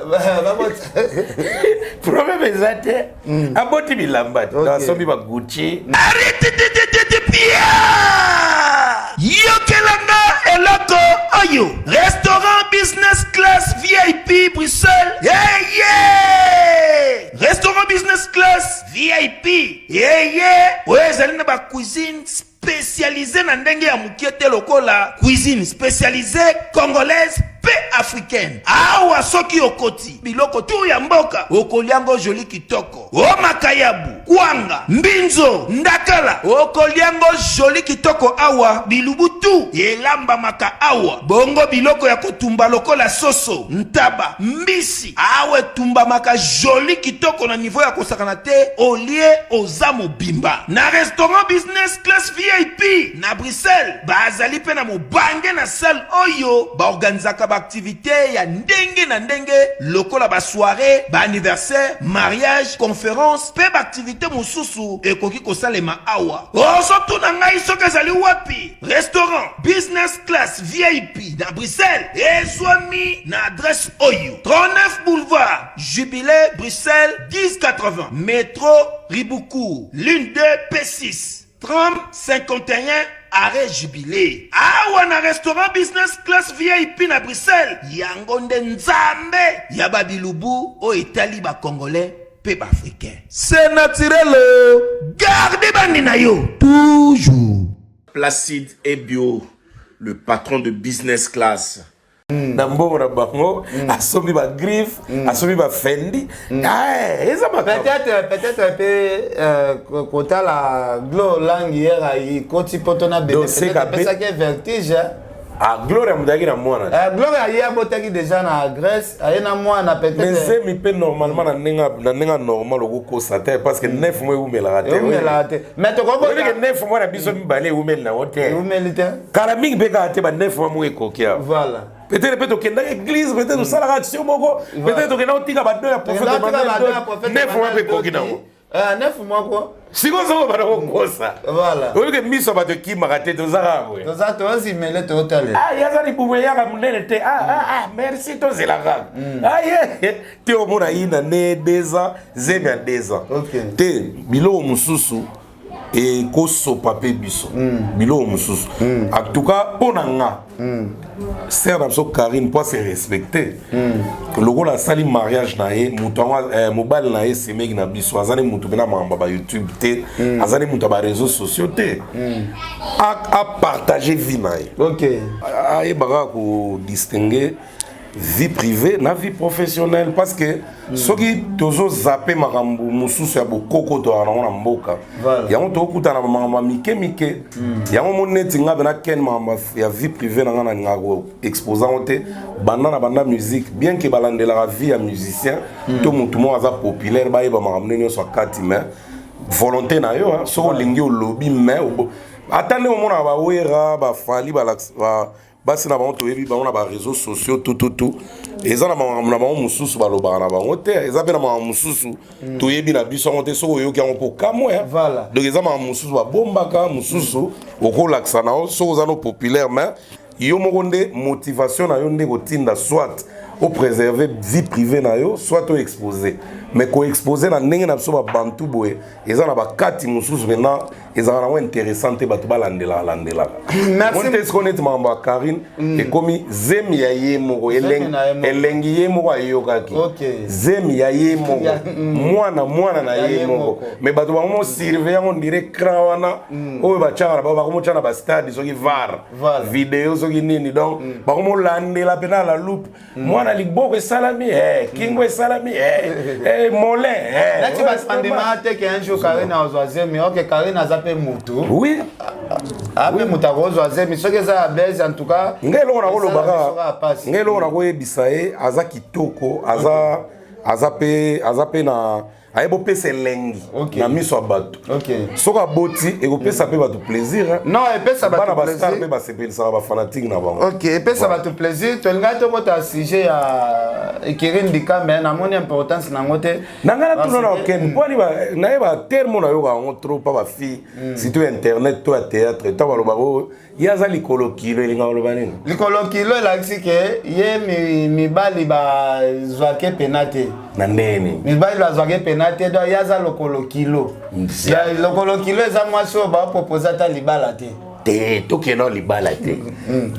Problème eza te, aboti bilamba te, asombi baGucci. Arrêtez, yokelanga eloko oyo: restaurant business class VIP Bruxelles. Yeye, restaurant business class VIP yeye oyo ezali na bacuisine spécialisé na ndenge ya mokie te, lokola cuisine spécialisée congolaise mpe africaine. Awa soki okoti, biloko tu ya mboka okoliango joli kitoko: o makayabu, kwanga, mbinzo, ndakala, okoliango joli kitoko. Awa bilubu tu elambamaka awa. Bongo biloko ya kotumba lokola soso, ntaba, mbisi, awa etumbamaka joli kitoko na niveau ya kosakana te. Olie, oza mobimba. Na restaurant business class VIP na Bruxelles, bazali mpe na mobange na salle oyo baorganizaka baaktivité ya ndenge na ndenge, lokola basoirée, baanniversaire, mariage, conférence mpe baaktivité mosusu ekoki kosalema awa. Ozotuna ngai soki ezali wapi? Restaurant business class VIP na Bruxelles ezwami na adresse oyo: 39 boulevard Jubilé, Bruxelles 1080, métro Ribaucourt, ligne 2 P6, tram 51, arrêt Jubilé. Awa na restaurant business class VIP na Bruxelles, yango nde nzambe ya babilubu oyo etali bacongolais mpe baafricain. C'est naturel, garde bandi na yo toujours. Placide Ebio, le patron de business class. Na mbongo na bango asombi bagriffe, asombi baFendi. Eza makambo. Peut-être mpe kotala Glo Lang hier ekoti poto na bébé, Donc, c'est apesaki vertige. Ah, Gloria moto ayaki na mwana. Gloria aye, abotaki déjà na Grèce, aye na mwana. Mais peut-être zemi mpe normalement na ndenge ya normal okokosa te, parce que 9 mois ewumelaka te. Eumelaka te, mais tokobota. Oyebike 9 mois na biso mibale ewumeli nango te. Eumeli te. Kala mingi mpe kaka te, ba 9 mois moko ekoki awa. Voilà. Peut-être mpe tokendaki église, peut-être tosalaka action moko, peut-être tokendaki kotika bado ya prophète Emmanuel. 9 mois mpe ekoki nango. 9 mois ko. Sikoyo soko bana kokosa. Voilà. Oyoke miso ya bato ekimaka te, toza kaka boye. Toza tozimele, totalela. Ah, ye aza libumu eyaka monene te. Ah, ah, ah, merci, tozela kaka. Aye te, omona yina ne 2 ans, zemi ya 2 ans te. Biloko mosusu ekosopa mpe biso, biloko mosusu. En tout cas, mpo na nga, sœur na biso Karine, mpo ase respecte, lokola asali mariage na ye, moto yango, mobali na ye, semeki na biso, aza ne moto mpe na makambo ya bayoutube te, aza ne moto ya baréseaux sociaux te, apartage vie na ye. Ayeba kaka kodistingue vie privée na vie professionnelle, parce que soki tozozape makambo mosusu ya bokoko toyaka nango na mboka, yango tokokutana na makambo ya mike mike. Yango mo neti nga mpe nakende makambo ya vie privée na nga, nalingaka koexpose yango te. Banda na banda musique, bien ke balandelaka vie ya musicien to motu moko aza populaire, bayeba makambo nde nyonso akati, mais volonté na yo, soki olingi olobi. Mais ata nde omonaka bawera, bafali, basi na bango, toyebi bango na baréseaux sociaux, tututu, eza na makambo na bango mosusu balobaka na bango te. Eza mpe na makambo mosusu toyebi na biso yango te. Soki oyoki yango mpo kamwe. Donc eza makambo mosusu babombaka, mosusu okolakisa na yo soki oza no populaire. Mais yo moko nde motivation na yo nde kotinda soit opréserve vie privée na yo, soit oexpose. Mais koexpose na ndenge na biso babantu boye, eza na bakati mosusu mpena ezalaka nango intéressant te, bato balandelaka landelaka Merci. te. Sikoyo neti makambo ya Karine, ekomi zemi ya ye moko, elengi ye moko ayokaki, zemi ya ye moko, mwana mwana na ye moko. Mais bato bango surveille yango ndire cran wana oyo batiaka na bango, bakomotya na bastade, soki VAR video, soki nini. Donc bakomolandela mpena la loupe, mwana liboko esalami, kingo esalami, molin. Neti bato bandimaka te ke un jour Karine azwa zemi. Ok, Karine aza mpe mutu. Ape moto akozwa zemi soki eza ya bese, en tout cas. Ngai eloko nakolobaka, ngai eloko nakoyebisa ye, aza kitoko, aza mpe na ayebi opesa elengi na miso ya bato. Soki aboti, ekopesa mpe bato plaisir. Non, epesa bato. Bana bastar mpe basepelisaka bafanatike na bango. Ok, epesa bato plaisir. Tolingaki tokota sujet ya Ekiri Ndika, mais namoni importance nango te. Na ngai natuna na okende mponi nayeba terme nayoka yango trop pa bafille, surtout ya internet to ya théâtre. Ntango balobaka oyo ye aza likolo kilo, elingaka koloba nini? Likolo kilo elakisi ke ye mibali bazwake pena te. Na ndeni? Mibali bazwake pena te, donc ye aza lokolo kilo. Lokolo kilo eza mwasi oyo baopropose ata libala te. Te, tokenda libala te.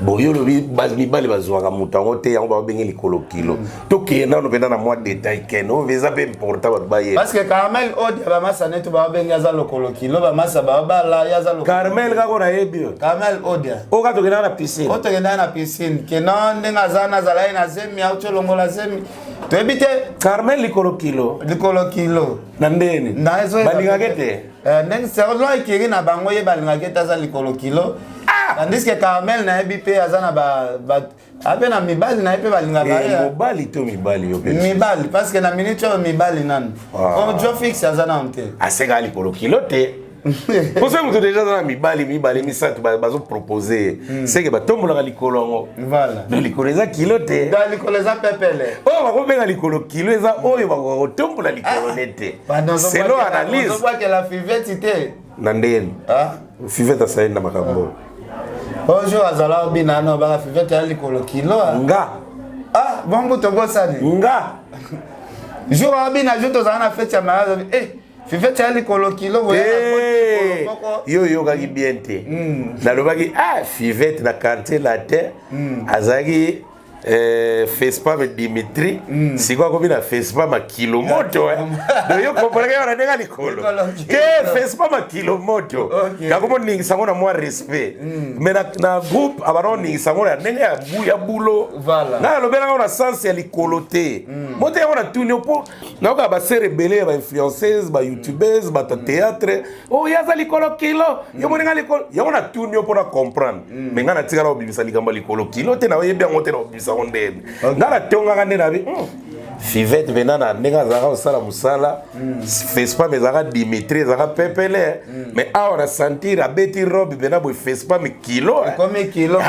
Bon, yo olobi mibali bazwaka moto yango te, yango babenge likolo kilo. Tokende nano mpenza na mwa détail kene oyo eza mpe important bato bayeba. Parce que Carmel Odia, bamasa neti babengi aza lokolo kilo, bamasa babala, ye aza lokolo. Carmel kaka nayebi oyo. Carmel Odia. Oyo kaka tokendaka na piscine. Oyo tokendaka na piscine, keno ndenge aza na azalaki na zemi, auti olongola zemi, toyebi te. Carmel likolo kilo. Likolo kilo. Na ndeni balingaka te? Ndenge selon ekiri na bango, ye balingaki ete aza likolo kilo, tandis que Carmel nayebi mpe aza na ape na mibali na ye mpe balingaka ye. Mobali to mibali yo mpe? Mibali, parce que na minute oyo mibali nanu jo fixe aza nanu te. Asengaka likolo kilo te, poso moto deja aza na mibali mibale, misato bazopropose ye, seke batombolaka likolo yango. Voilà. Donc likolo eza kilo te. Donc likolo eza pepele. Oyo bakobenga likolo kilo eza oyo bakoka kotombola likolo ne te, selon analyse. Ozobwakela Fiveti te. Na ndeni Fivete asali na makambo? Bonjour, azala obina no baka Fivete ya likolo kilo. Nga? Ah, bongo tobosani. Nga? Jour abina, jour tozala na fête ya mariage, eh, Fivete ya likolo kilo. Yo oyokaki bien te. Nalobaki, ah, Fivete na Quartier Latin azalaki Fespam Dimitri, sikoyo akomi na Fespam akilo moto. Donc yo komponaki wana ndenge likolo te, Fespam akilo moto, kakomoningisa yango na mwa respect. Mais na groupe abanda koningisa yango na ndenge ya bulo. Ngai alobelaka na sens ya likolo te. Moto yango natuni yo mpo nayoka basere ebele ya bainfluenceuse, bayoutubeuses, bato ya théâtre, oyo aza likolo kilo, yo moninga likolo yango. Natuni yo mpona comprendre. Mais ngai natikala kobimisa likambo ya likolo kilo te, nayebi yango te, na kobimisa yango ndeni. Ngai natongaka nde nabi Fivete mpena na ndenge azalaka kosala mosala, Fespam ezalaka Dimitri, ezalaka pepele. Mais awa na sentir abeti robe mpena boye, Fespam kilo. Ekomi kilo.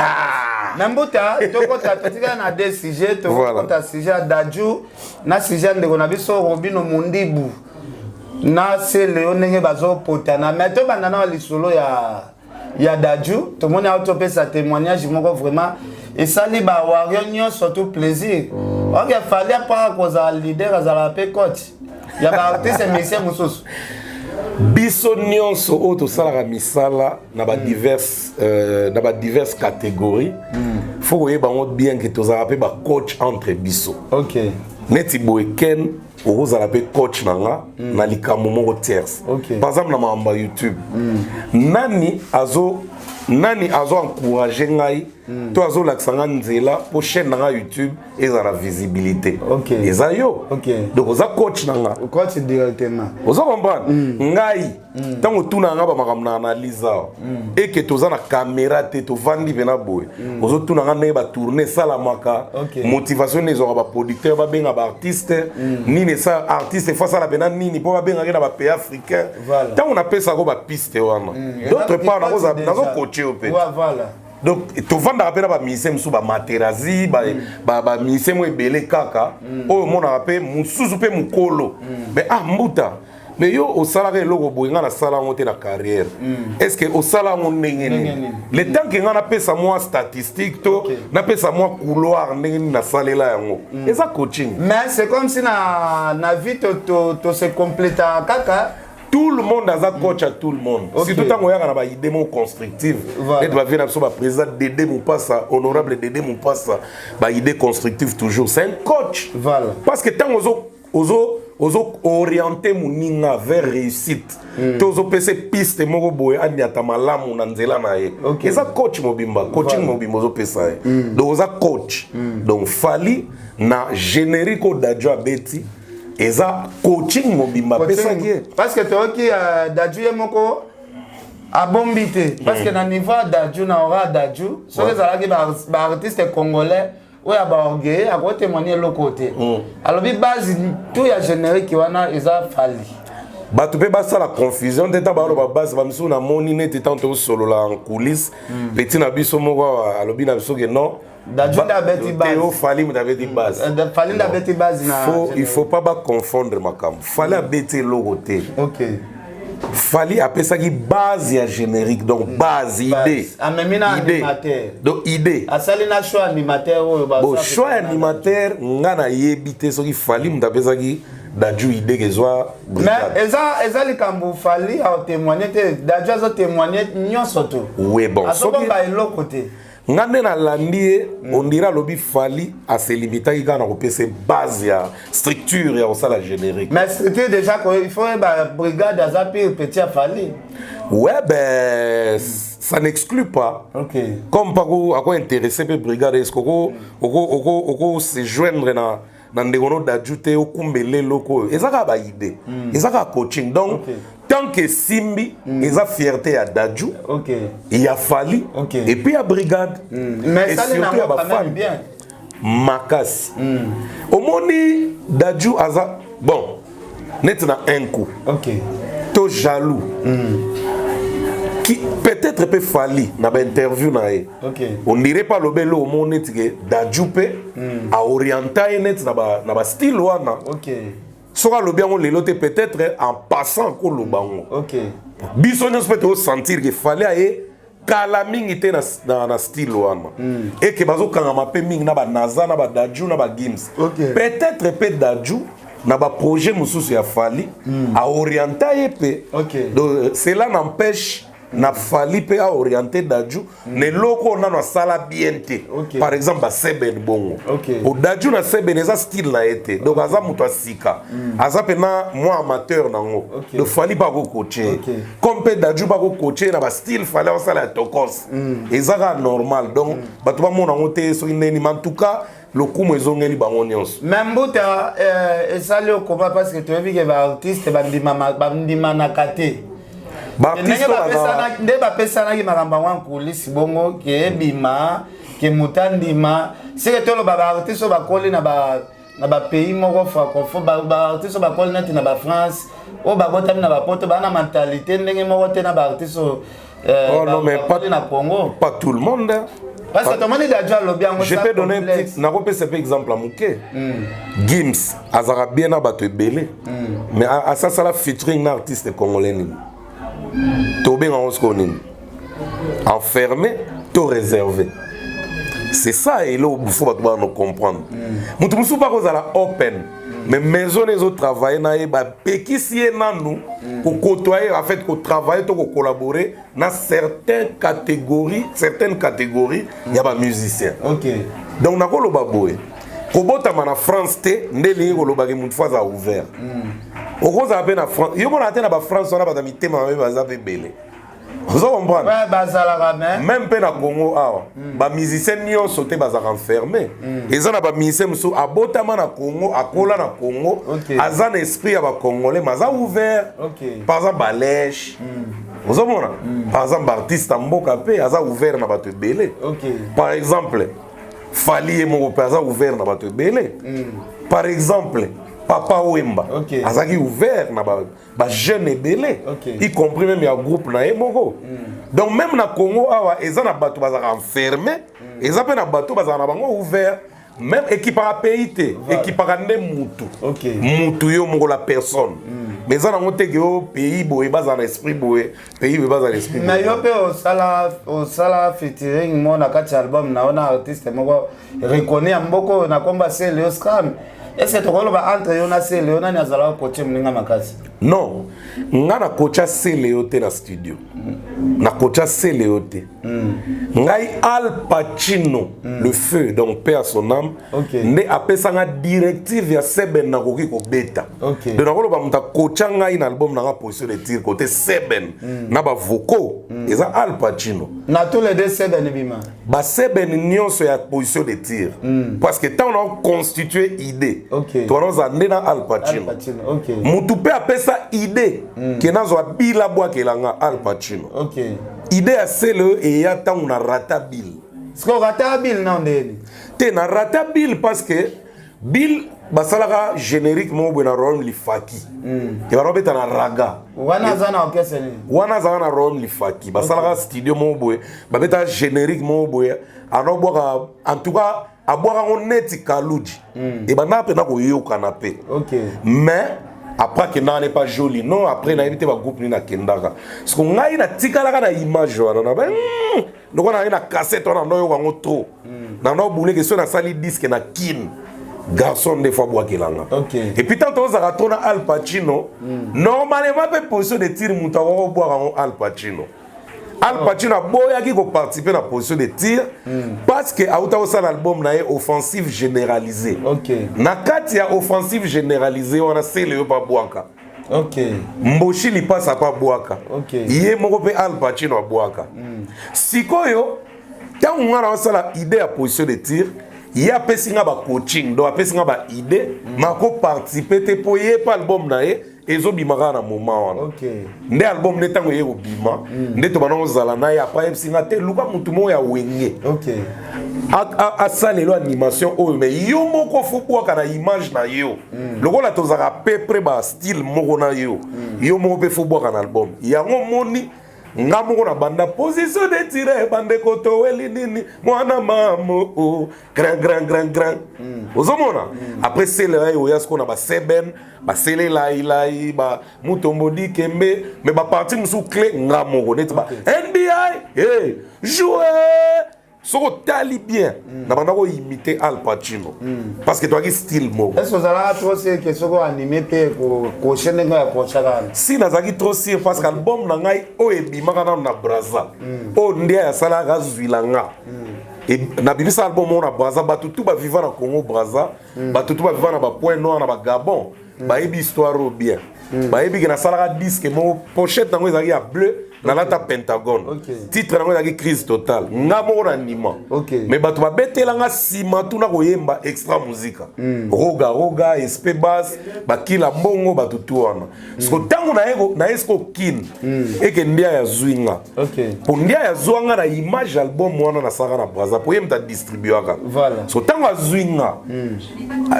Na mbuta tokota, totikala na deux sujets. Tokota sujet ya Dadju na sujet ya ndeko na biso Robino Mundibu na Celeo, ndenge bazopotana. Mais tobanda na lisolo ya Dadju. Tomoni awa topesa témoignage moko, vraiment esali bawarrior nyonso tout plaisir. Ok, Fally apaka kozala leader, azalaka mpe coach ya baartiste musicien mosusu. Biso nyonso oyo tosalaka misala na badiverse catégorie, faut koyeba yango bien ke tozalaka mpe bacoach entre biso. Neti boye, Ken, okozala mpe coach na nga na likambo moko tierce. Par exemple, na makambo ya YouTube, nani azo encourage ngai to azolakisa nga nzela mpo chaîne na nga YouTube ezala na visibilité? Eza yo. Donc oza coach na nga. Coach directement. Oza comprendre ngai ntango otuna nga bamakambo na analyse awa, eke toza na caméra te, tovandi mpena boye, ozotuna nga ndenge batourne esalamaka, motivation nini ezwaka baproducteur babenga baartiste, nini esa artiste efo asala mpena nini mpo babengaki na bapays africain. Ntango napesako bapiste wana, d'autre part nazocoache yo mpe. Donc tovandaka mpe na bamusicien mosusu, bamaterasi, bamusicien mo ebele kaka oyo omonaka mpe mosusu mpe mokolo. Mais ah, mbuta, mais yo osalaka eloko boye, ngai nasala yango te na carrière. Est ce que osala yango ndenge nini? Le temps ke ngai napesa mwa statistique to napesa mwa couloir ndenge nini nasalela yango, eza coaching. Mais c'est comme si na vie to se compléta kaka. Tout le monde aza coach à tout le monde, surtout ntango oyaka na baidée moko constructive. Neti bavie na biso baprésident Dede Mopasa, honorable Dede Mopasa, baidée constructive toujours, c'est un coach. Parce que ntango ozo orienté moninga vers réussite to ozopesa piste moko boye aniata malamu na nzela na ye, eza coach mobimba, coaching mobimba ozopesa ye. Donc oza coach. Donc Fally na générique oyo Dadju abeti, eza coaching mobimba apesaki ye. Parce que toyoki Dadju ye moko abombi te, parce que na niveau ya Dadju, na ora ya Dadju, soki ezalaki baartiste congolais oyo ya baorgueil, akotémoigne eloko te. Alobi base tout ya générique wana eza Fally. Bato mpe basala confusion te. Ntango baloba base, bamisusu namoni neti ntango tosolola en coulisse, petit na biso moko awa alobi na biso ke non. Dadju nde abeti base. Teo, Fally moto abeti base. Fally nde abeti base na Il faut pas baconfondre makambo. Fally abeti eloko te. Fally apesaki base ya générique, donc base, idée. Amemi na animateur. Donc idée. Asali na choix animateur oyo. Bon, choix animateur, nga nayebi te soki Fally moto apesaki Dadju idée kezwa. Mais eza likambo Fally aotémoigne te, Dadju azotémoigne nyonso to. Oui, bon. Azobomba eloko te. Nga nde nalandi ye, on dirait alobi Fally aselimitaki kaka na kopesa base ya structure ya kosala générique. Mais structure déjà, il faut yeba brigade aza pire petit ya Fally. Ouais, ben ça n'exclut pas. Comme pako ako intéressé mpe brigade, est ce que oko se joindre na ndeko no Dadju te, okumbela eloko oyo? Eza kaka baidée, eza kaka coaching. Donc tant que simbi, eza fierté ya Dadju, ya Fally et puis ya brigade. Mais et surtout ya bafan bien. Makasi. Omoni Dadju aza bon neti na un coup to jaloux qui peut-être mpe Fally na bainterview na ye, on dirait pas alobi eloko moko neti ke Dadju mpe aorienta ye neti na bastyle wana. Soki alobi yango lelo te, peut-être en passant koloba yango. Biso nyonso mpe tosentir ke Fally aye kala mingi te na style wana, eke bazokangama mpe mingi na banaza na badadju na bagims. Peut-être mpe Dadju na baprojet mosusu ya Fally aorienta ye mpe. Donc cela n'empêche na Fally mpe aorienté Dadju na eloko oyo nano asala bien te. Par exemple baseben bongo. Po Dadju na seben eza style na ye te, donc aza moto ya sika, aza mpena mwa amateur nango. Donc Fally mpe akocoache ye, comme mpe Dadju mpe akocoache ye na bastyle Fally akosala ya tokos. Eza kaka normal. Donc bato bamona yango te soki ndeni, mais en tout cas lokumu ezongeli bango nyonso. Mais mbuta, esali okoma parce que toyebi ke baartiste bandimanaka te. Baartiste nde bapesanaki makambo yango en coulisse bongo ke ebima ke moto andima seke. Toloba baartiste oyo bakoli na bapays moko francophone, baartiste oyo bakoli neti na bafrance, oyo babotami na bapoto, baa na mentalité ndenge moko te na baartiste oyo Oh non, mais pas, na Congo. Pas tout le monde, hein. Parce que tomoni Dadju alobi yango. Je peux donner un petit, nakopesa mpe exemple ya moke. Gims azalaka bien na bato ebele, mais asasala featuring na artiste congolais nini? Tobenga yango sikoyo nini? Enfermé to réservé? C'est ça eloko faut bato bana comprendre. Moto mosusu mpe akozala open, mais maison ezotravaille na ye, bapekisi ye nanu kokotoye, en fait kotravaille to kocollaborer na certaines catégories ya bamusicien. Donc nakoloba boye, kobotama na France te nde elingi kolobaki motu faut azala ouvert. Okozala mpe na France, yo monaka te na bafrance wana bato ya mitema mabe baza mpe ebele, ozo comprendre? Ouais, bazalaka, mais Même mpe na Congo awa, bamusicien nyonso te bazalaka enfermé. Eza na bamusicien mosusu abotama na Congo, akola na Congo, aza na esprit ya bacongolais, mais aza ouvert. Par exemple balèche, ozomona, par exemple baartiste ya mboka mpe aza ouvert na bato ebele. Par exemple Fally ye moko mpe aza ouvert na bato ebele. Par exemple Papa Wemba azalaki ouvert na bajeune ebele, y compris même ya groupe na ye moko. Donc même na Congo awa, eza na bato bazalaka enfermé, eza mpe na bato bazalaka na bango ouvert. Même ekipaka pays te, ekipaka nde mutu, mutu yo moko, la personne. Mais eza nango te ke yo pays boye bazala na esprit boye, pays boye bazala na esprit Mais boye. Yo mpe osala featuring mo na kati ya album na yo na artiste moko reconnu ya mboka oyo na komba Celeo Scram. Est ce que tokoloba entre yo na Celeo, nani azalaka kotie moninga makasi? Non, nga nakotya Celeo te na studio, nakotya Celeo te. Ngai Al Pacino, le feu, donc paix à son âme, nde apesanga directive ya seben nakoki kobeta. Donc nakoloba moto akotya ngai na album nanga Position de tir côté seben na bavocaux eza Al Pacino. Na tous les deux seben ebima? Baseben nyonso ya Position de tir, parce que ntango na constitue idée, twana ozala nde na Al Pacino. Al Pacino, ok. Mutu mpe apesa idée ke nazwa bila bwakelanga Al Pacino. Idée ya sele oyo eya ntango na rata bill. Siko rata bill na ndeni? Te, na rata bill parce que bill basalaka générique moko boye na Royaume Lifaki, ebana obeta na raga. Wana aza na orchestre nini? Wana azalaka na Royaume Lifaki, basalaka studio moko boye, babetaka générique moko boye, anobwaka, en tout cas abwaka yango neti Kaluji, ebandaka mpena koyokana mpe. Mais après akendaka ne pas joli, non, après nayebi te bagroupe nini akendaka. Parce que ngai natikalaka na image wana na ba lokola ngai na cassette wana, nayoka yango trop na nabuleke. So nasali disque na Kine, garçon nde faut abwakelanga. Et puis tant tozalaka trop na Al Pacino, normalement mpe Position de tir moto akoki kobwaka yango Al Pacino. Al Pacino aboyaki koparticiper na Position de tir parce que auta kosala album na ye Offensive généralisée. Na kati ya Offensive généralisée wana, sele yo mpe abwaka, Mboshi Lipasa mpe abwaka, ye moko mpe Al Pacino abwaka. Sikoyo ntango nga na osala idée ya Position de tir, ye apesi nga bacoaching, donc apesi nga baidée, makoparticipe te mpo ye mpe album na ye ezobima kaka na moment wana. Nde album nde ntango eye kobima, nde tobanda kozala na ye. Après ayebisi nga te, luka motu moko ya Wenge asalelo animation oyo, mais yo moko faut bwaka na image na yo, lokola tozalaka peu près bastyle moko na yo, yo moko mpe faut bwaka na album yango. Moni nga moko na banda Position de tir, bandeko toweli nini, mwana mamo o grand grand grand grand, ozomona. Après sele oyo oya sikoyo na baseben, basele lailai, ba mutombo dikembe, mais baparti mosusu clé nga moko neti ba NBA, hey, joueur. Soki otali bien, na banda koimite Al Pacino parce que toyaki style moko. Est ce que ozalaka trop sûr ke soki oanime mpe koche ndenge ya kochaka wana? Si, nazalaki trop sûr parce que album na ngai oyo ebimaka nano na Braza, oyo nde asalaka azwila nga, nabimisa album oyo na Braza, bato tu baviva na Congo Braza, bato tu baviva na bapoint noir, na bagabon, bayebi histoire oyo bien. Bayebi ke nasalaka disque moko, pochette yango ezalaki ya bleu, nalata pentagone, titre yango ezalaki Crise totale, nga moko na ndima. Mais bato babetelanga nsima tuna koyemba Extra Musica, Roga Roga, Espe Bas, bakila mbongo, bato tu wana. Siko ntango naye siko Kine, eke ndia yazwi nga, po ndia yazwa nga na image album wana nasalaka na Braza, po ye moto adistribuaka. So ntango azwi nga,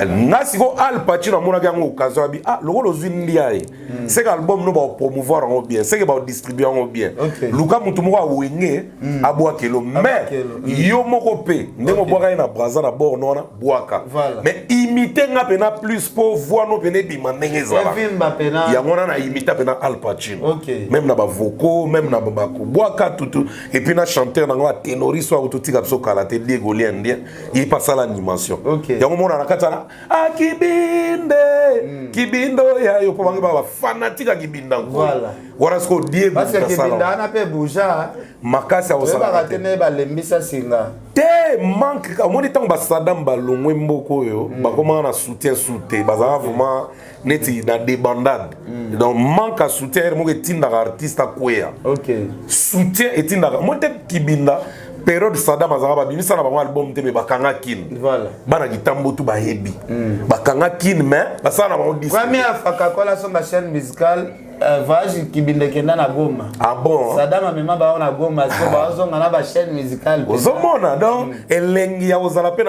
nga siko Al Pacino amonaki yango occasion, abi: "Ah, lokola ozwi ndia ye, seke album no baopromouvoir yango bien, seke baodistribue yango." bien. Luka motu moko awenge abwakelo, mais yo moko mpe ndenge obwaka ye na Braza na borno wana, bwaka, mais imite nga mpena plus mpo voix no mpena ebima ndenge ezala. Evimba pena. Yango wana na imita mpena Al Pacino, même na bavocaux, même na bakobwaka tutu. Et puis na chanteur nango aténoriste oyo akototika biso kala te, Diego Lien Indien, ye mpe asala animation. Yango mona na kati wana akibinde kibindo ya yo, mpo bango ba bafanatique ya kibinda nkolo. Wana sikoyo Diego Parce que moto asala kibinda wana mpe buja. Makasi akosala. Oyebaka te nde balembisa singa. Te, manque. Omoni ntango basadam balongwe mboka oyo, bakomaka na soutien su te, bazalaka vraiment neti na débandade. Donc manque ya soutien ere moko etindaka artiste akweya. Soutien etindaka. Omoni te kibinda, période Sadam azalaka, babimisa na bango album te, mais bakanga Kine. Bana kitambo tu bayebi bakanga Kine, mais basala na bango disque. Première fois Kakola somba chaîne musicale, voyage kibinda ekenda na Goma. Ah bon? Sadam amema bango na Goma, so bazonga na bachaîne musicale. Ozomona, donc elengi ya kozala mpe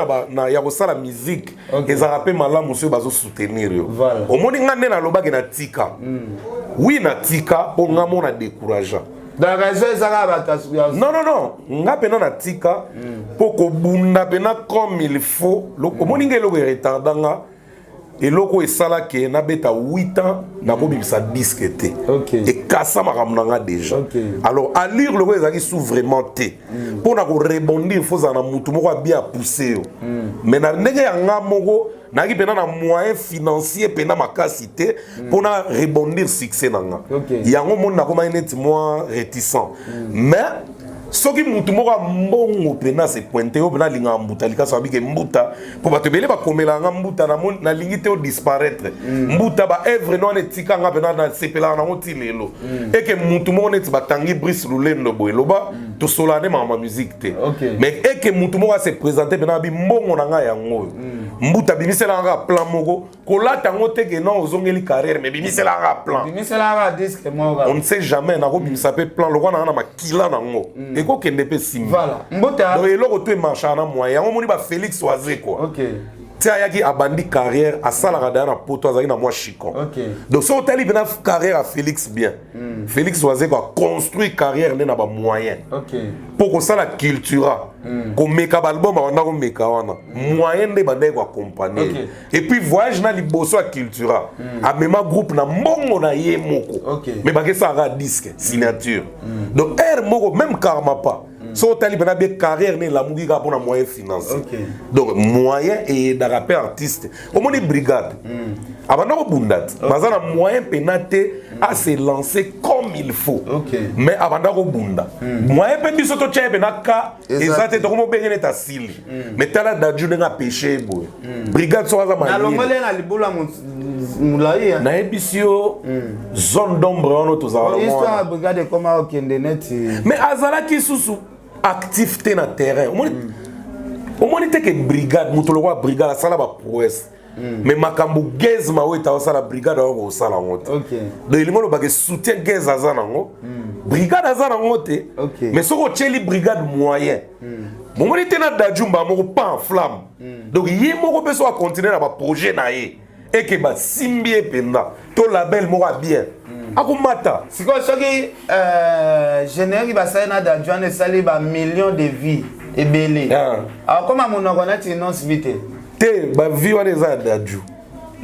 ya kosala musique ezalaka mpe malamu soki bazosoutenir yo. Omoni nga nde nalobaki na tika, oui, na tika mpo nga mo na décourageant. Donc raison ezaka bato ya Non, non, non, nga mpena na tika mpo kobunda mpena comme il faut. Omoni nga eloko eretarda nga, eloko esalaki nabeta 8 ans nakobimisa disque te, ekasa makambo na nga déjà. Alors allure loko ezalaki su vraiment te. Mpo na korebondir, faut ozala na mutu moko abia apousse yo, mais na ndenge ya nga moko nayaki mpena na moyen financier mpena makasi te mpo na rebondir succès na nga. Yango moni nakomaki neti mwa réticent. Mais soki mutu moko ya mbongo mpena se pointe, oyo mpena alingaka mbuta likasi, abike mbuta, mpo bato ebele bakomelaka nga mbuta, nalingi te odisparaître mbuta, baœuvre no wana etika nga mpena nasepelaka nango ti lelo. Eke mutu moko neti batangi Brice Lulendo boye, loba tosolaka nde makambo ya musique te, mais eke mutu moko ase présente mpena abi mbongo na ngai yango oyo, mbuta bimiselaka kaka plan moko, kolata yango te ke non, ozongeli carrière, mais bimiselaka kaka plan. Bimiselaka disque moko. On ne sait jamais, nakobimisa mpe plan lokwa nanga na makila nango ekokende mpe nsima. Voilà, mbuta. Donc eloko to emarchaka na moyen. Yango omoni baFélix Wazekwa ti ayaki abandi carrière, asalaka daya na poto, azalaki na mwa chicon. Donc soki otali mpena carrière ya Félix bien, Félix Wazekwa aconstruit carrière nde na bamoyen. Mpo kosala Cultura, komeka baalbum, abanda komeka wana, moyen nde bandaki koaccompagne. Et puis voyage na liboso ya Cultura, amema groupe na mbongo na ye moko, mais bakesalaka disque signature. Donc aire moko même Karmapa, soki otali mpena be carrière ne elamuki kaka mpona moyen financier. Donc moyen eyedaka mpe artiste. Omoni brigade abanda kobunda te, baza na moyen mpena te ase lancer comme il faut, mais abanda kobunda moyen mpe biso totya ye mpena ka eza te, tokomobenge neti asili. Mais tala Dadju ndenge apeshe boye brigade soki aza mayele. Nalongoli ye na libula molai. Nayebisi yo, zone d'ombre wana tozala. Histoire ya brigade ekoma okende neti Mais azalaki susu actif te na terrain. Omoni, omoni te ke brigade, moto lokola brigade asala baprouesse, mais makambo Gaz Mawete asala, brigade ayo kosala yango te. Donc elingi olobaka soutien Gaz aza nango, brigade aza nango te. Mais soki otyeli brigade moyen, momoni te na Dadju mba moko pan flamme. Donc ye moko mpe so acontinue na baprojet na ye, eke basimbi ye mpenza to label moko ya bien, akomata. Sikoyo soki générique basali na Dadju wana esali bamillion de vues ebele, akoma monoko neti Innoss'B te? Te, bavues wana eza ya Dadju.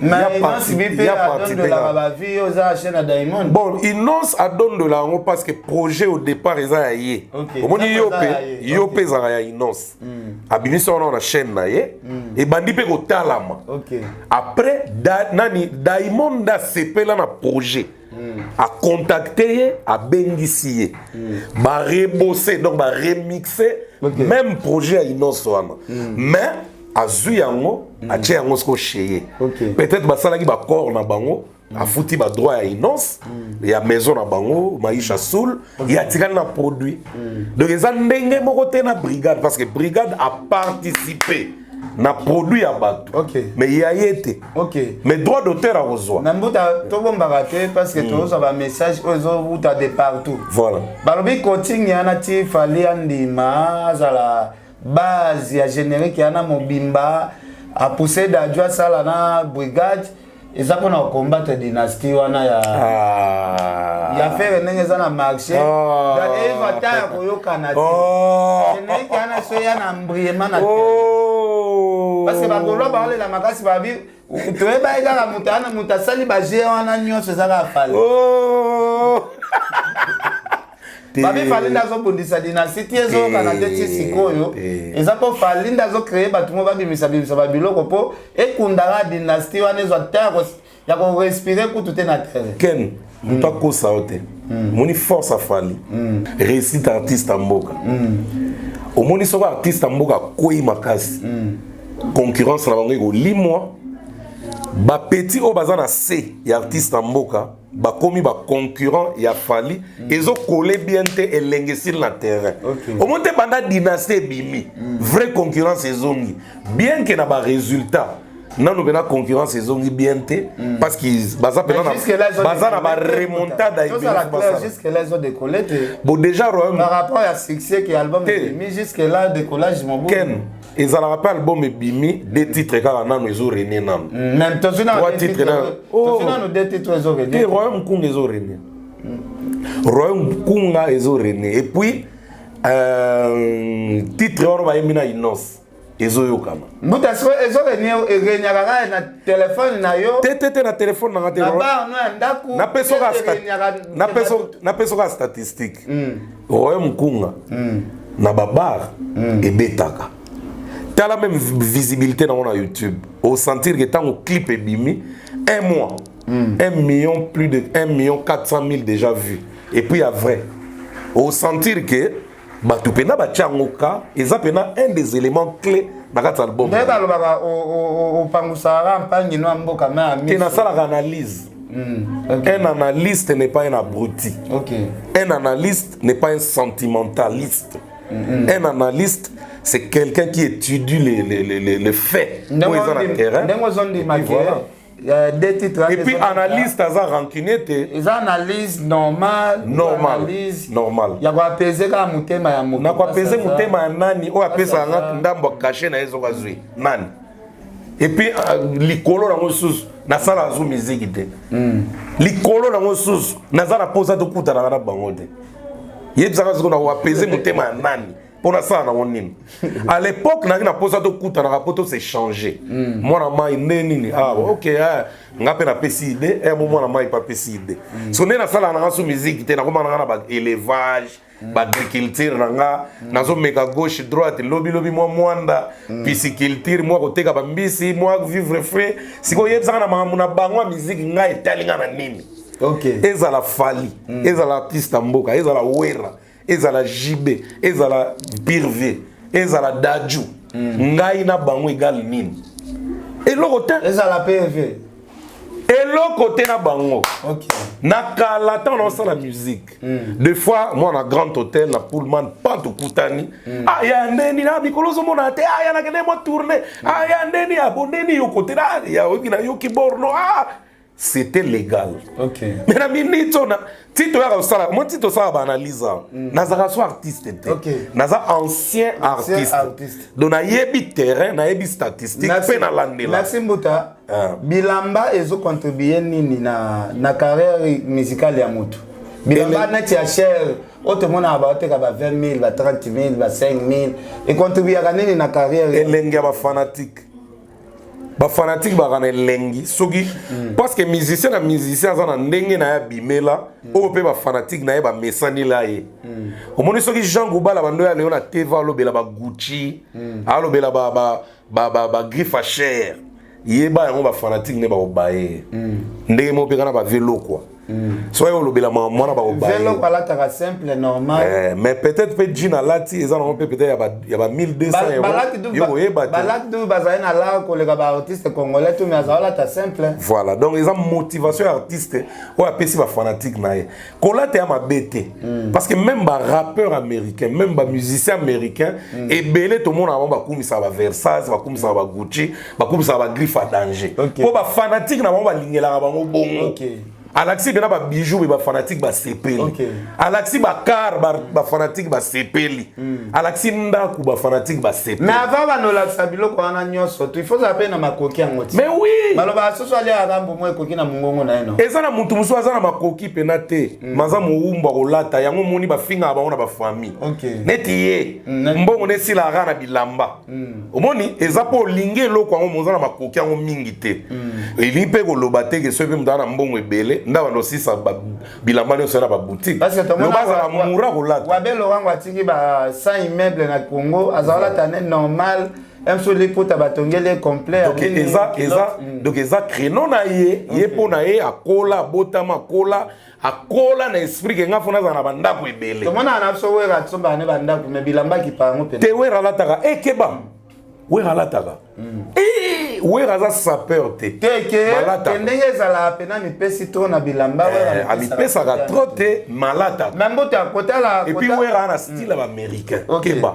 Mais Innoss'B mpe adondolaka bavues oyo eza chaîne ya Diamond. Bon, Innoss adondola yango parce que projet au départ eza ya ye. Omoni, yo mpe, yo mpe ezalaka ya Innoss, abimisi wana na chaîne na ye, ebandi mpe kotalama. Après nani, Diamond nde asepela na projet, acontacte ye, abengisi ye, barebose, donc baremixe même projet ya Innoss wana, mais azwi yango, atie yango siko chez ye. Peut-être basalaki baaccord na bango, afuti badroit ya Innoss, ya maison na bango Maisha Soul, ye atikali na produit. Donc eza ndenge moko te na brigade, parce que brigade a participé na produit ya bato, mais ya ye te. Mais droit d'auteur akozwa. Na mbuta, tobombaka te parce que tozozwa bamessage oyo ezowuta de partout. Balobi coaching yana ti Fally andima azala base ya générique yana mobimba, apousse Dadju asala na brigade, eza mpona kocombattre dynastie wana ya Ah. Ya Ferre ndenge eza na marché. Ah. Donc ezwa ata ya koyokana te. Oh. Générique wana so eya na embrayement na te. Oh. Parce que bagaulois baolela makasi, babi toyebaki kaka moto wana, moto asali baje wana nyonso eza kaka Fally. Oh. Babi Fally nde azobundisa dynastie ti ezokana te ti sikoyo. Eza mpo Fally nde azocréer bato mo babimisa bimisa babiloko mpo ekundaka dynastie wana, ezwa te ya korespirer kutu te na terrain. Ken, moto akosa yo te. Omoni force ya Fally, réussite artiste ya mboka. Omoni soki artiste ya mboka akwei makasi, concurrence na bango ekolimwa. Bapetits oyo baza na se ya artiste ya mboka bakomi baconcurrent ya Fally, ezokole bien te, elenge esili na terrain. Omoni te, banda dynastie ebimi, vraie concurrence ezongi bien ke na barésultat nano mpena concurrence ezongi bien te, parce que baza mpena baza na baremontada. Jusque là ezodécoller te. Bon, déjà royaume Par rapport ya succès ke album ebimi, jusque là décollage mobu. Ken, ezalaka mpe album ebimi, deux titres kaka nano ezorégner nano. Même tozwi Trois titres nano, deux titres ezorégner. Te, Royaume Kunga ezorégner, Royaume Kunga ezorégner, et puis titre wana bayembi na Inos ezoyokama. Mbuta, siko ezorégner, erégnaka kaka na telefone na yo? Te, te, te, na telefone nanga te. Na bar no ya ndako? Napesa oka statistique. Royaume Kunga na babar ebetaka. Tala même visibilité nango na YouTube, osentir ke ntango clip ebimi, un mois, 1 million, plus de 1 million 400 000 déjà vus. Et puis ya vrai, osentir ke bato mpena batia yango ka eza mpena un des éléments clés na kati ya album. Nde balobaka opangusaka mpangi no ya mboka ma ya. Te, nasalaka analyse. Un analyste n'est pas un abruti. Un analyste n'est pas un sentimentaliste. Un analyste, c'est quelqu'un qui étudie les faits oyo eza na terrain. Ndenge ozondima ke deux titres. Et puis analyste aza rancunier te. Eza analyse normale? Normal. Normal. Ya koapaiser kaka motema ya moto. Na koapaiser motema ya nani oyo apesaka nga ndambo ya cachet na ye soki azwi nani? Et puis likolo nango susu, nasala azu miziki te. Likolo nango susu, naza na posa tokutanaka na bango te. Yebisaka sikoyo, na koapaiser motema ya nani mpo nasala nango nini? À l'époque nayaki na mposa tokutanaka mpo tos'échanger. Mwana mai nde nini? Ah, ok, ah, nga mpe napesi idée mo mwana mai mpe apesi idée. So nde nasalaka nanga so musique te, nakoma nanga na baélevage, baagriculture na nga, nazomeka gauche droite, lobilobi mwa mwanda, pisciculture, mwa koteka bambisi, mwa vivre frais. Sikoyo oyebisaka na makambo na bango ya musique, ngai etali nga na nini? Ezala Fally, ezala artiste ya mboka, ezala Wera, ezala JB, ezala Pirve, ezala Daju, ngai na bango egale nini? Eloko te. Ezala PV. Eloko te na bango. Na kala, ntango naosala musique, des fois moi na Grand Hôtel, na Pullman pan, tokutani. Ah, ya ndeni na mikolo ozomona te. Ah, ya nakende mwa tourne. Ah, ya ndeni abo ndeni yoko te. Ah, ya oyoki nayoki borno. Ah, c'était légal. Mais na minute oyo ti toyaka kosala mo, ti tosala baanalyse awa, nazalaka so artiste te. Naza ancien artiste. Artiste. Donc nayebi terrain, nayebi statistique mpe nalandela. Merci, Mbuta. Bilamba ezocontribue nini na carrière musicale ya motu? Bilamba neti ya cher oyo tomonaka baoteka ba 20 000, ba 30 000, ba 5 000, econtribuaka nini na carrière? Elenge ya bafanatike. Bafanatike baka na elengi soki, parce que musicien na musicien aza na ndenge na ye abimela oyo mpe bafanatike na ye bamesanela ye. Omoni soki Jean Gubala bando ya leo na TV, alobela baGucci, alobela bagriffe ya cher, yeba yango bafanatike nde bakobaye ndenge moko mpe kana bavelo kua. Soki olobela mwana, bakobaye. Velo alataka simple, normal. Eh, mais peut-être mpe jean alati eza nango mpe peut-être ya ba 1200 euro, yo koyeba te. Balati tu bazali na la koleka baartiste congolais tu, mais azala olata simple. Voilà, donc eza motivation ya artiste oyo apesi bafanatike na ye. Kolata ya mabe te, parce que même barappeur américain, même bamusicien américain ebele tomonaka bango bakumisaka baVersace, bakumisaka baGucci, bakumisaka bagriffe ya danger, mpo bafanatike na bango balingelaka bango bongo. Alakisi mpena babijou be bafanatike basepeli. Alakisi bacar, bafanatike basepeli. Alakisi ndako, bafanatike basepeli. Mais avant banolakisa biloko wana nyonso tu, il faut ozala mpe na makoki yango ti. Mais oui. Baloba soso aliaka mbumu ekoki na mongongo na ye, no? Eza na motu mosusu aza na makoki mpena te, maza mowumbu akolata yango. Omoni, bafingaka bango na bafamille. Neti ye, mbongo nesilaka na bilamba. Omoni, eza mpo olingi eloko yango, moza na makoki yango mingi te. Elingi mpe koloba te ke soki mpe moto aza na mbongo ebele nda bando osisa bilamba nyonso na baboutique. Parce que tomona loba azala mura kolata. Wabe Lorango atiki ba 100 immeuble na Congo, azalata ne normal mso liputa batongeli ye complet. Donc eza donc eza créneau na ye. Ye mpo na ye akola, abotama, akola na esprit ke nga fo nazala na bandako ebele. Tomonaka na biso Wera asombaka ne bandako, mais bilamba kipa yango mpenza. Te, Wera alataka ekeba. Wera alataka. Eh, Wera aza sapeur te. Te ke Malata. Ke ndenge ezalaka mpena mipesi trop na bilamba, Wera. Eh, amipesaka trop te, malata. Mais mbote akotala. Et puis Wera na style ya baaméricain. Keba,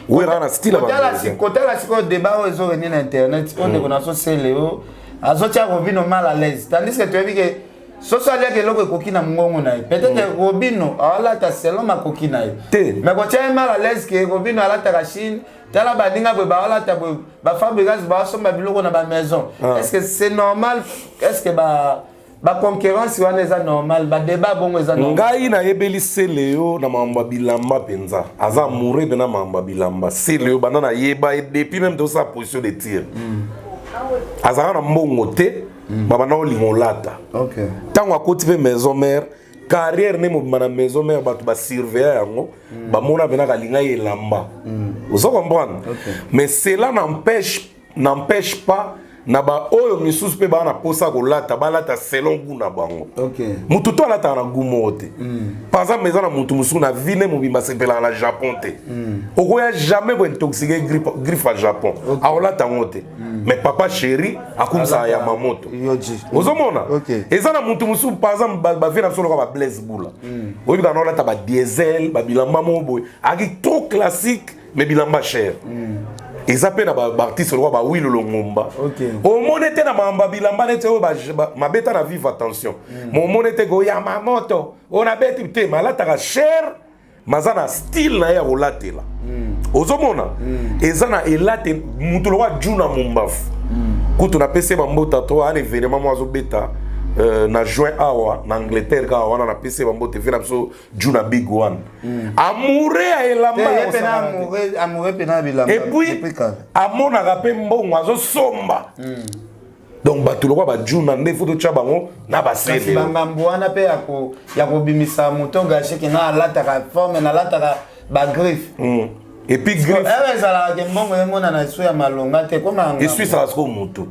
Wera na style ya baaméricain. Kotala sikoyo débat oyo ezoreni na internet oyo, ndeko na so Seleo azotia Robino mal à l'aise, tandis que toyebi ke soso aliaka eloko ekoki na mongongo na ye. Peut-être Robino aolata selon makoki na ye. Te. Mais kotia ye mal à l'aise ke Robino alataka Chine, tala baninga boye baolata boye, bafabrigas baosomba biloko na bamaison. Est ce que c'est normal? Est ce que ba baconcurrence wana eza normal? Badébat bongo eza normal? Ngai nayebeli Seleo na makambo ya bilamba mpenza, aza amoureux mpe na makambo ya bilamba. Seleo, banda nayeba ye, depuis même tosala position de tir, azalaka na mbongo te, babanda kolinga olata. Ntango akoti mpe maison mère, carrière ne mobima na maison mère, bato basurveilla yango, bamona mpena kalinga ye elamba. Ozo comprendre? Mais cela n'empêche pas na baoyo misusu mpe baa na posa kolata, balata selon goût na bango. Mutu to alataka na goût moko te. Par exemple, eza na mutu mosusu na vie ne mobimba asepelaka na Japon te. Okoya jamais kointoxiquer griffe ya Japon, akolata yango te. Mais Papa Chéri akumisaka ya mamoto. Ozomona, eza na mutu mosusu, par exemple bavie na biso loka bablaise bula, oyebi kaka na olata badiesel, babilamba moko boye, aki trop classique, mais bilamba cher. Eza mpe na baartiste lokola bawilo Longomba. Omoni te na makambo ya bilamba neti oyo mabeta na vive attention, ma omoni te koyama moto oyo nabeti te, malataka cher, maza na style na ye ya kolatela. Ozomona, eza na elate mutu lokola Juna Mumbafu. Kutu napesi ye bambota to ana événement mo azobeta na juin awa na Angleterre kaka wana. Napesi ye bambote ve na biso Juna Big One, amoureux ya elamba ya kosakana te. Amoureux mpe na bilamba. Et puis amonaka mpe mbongo, azosomba. Donc bato lokola bajuna nde fo totya bango na kasi basele. Bangambo wana mpe ya kobimisa moto gâché ke nga alataka forme, nalataka bagriffe. Et puis griffe ewe ezalaka ke mbongo emonana esu ya malonga te, koma eswisaka sikoyo motu,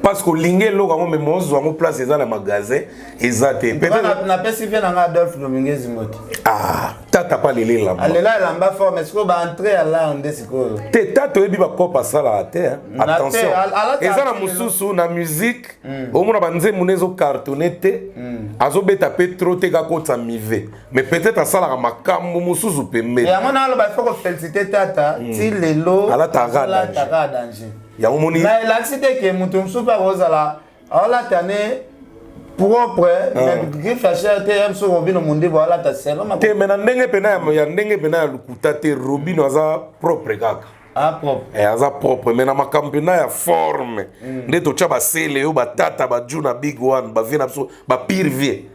parce que olingi eloko yango, me mozwa yango place eza na magasin eza te peut-être. Napesi vie na nga Adolphe Domingezi Moti. Ah, tata pa lelo elamba. Alela elamba fort, mais sikoyo baentrée ya lar nde sikoyo. Te, tata oyebi bakope asalaka te, hein. Na te, Attention, alata eza na te. Mosusu na musique, omona banzembo nde ezocartonne te, azobeta mpe trop te, kakotisa mive, mais peut-être asalaka makambo mosusu pembeni. Yango naloba, il faut koféliciter tata ti lelo. Alataka danger. Alataka danger. Yango moni. Na elakisi te ke moto mosusu mpe akozala aolata ne propre, mais griffe ya cher te. Ye mosusu Robino Mondibo alata selon te, me na ndenge pena ya ndenge pena ya lokuta te, Robino aza propre kaka. Ah, propre. Eh, aza propre, mais na makambo mpena ya forme nde totya basele oyo batata baju na Big One, bavie na biso, bapire vie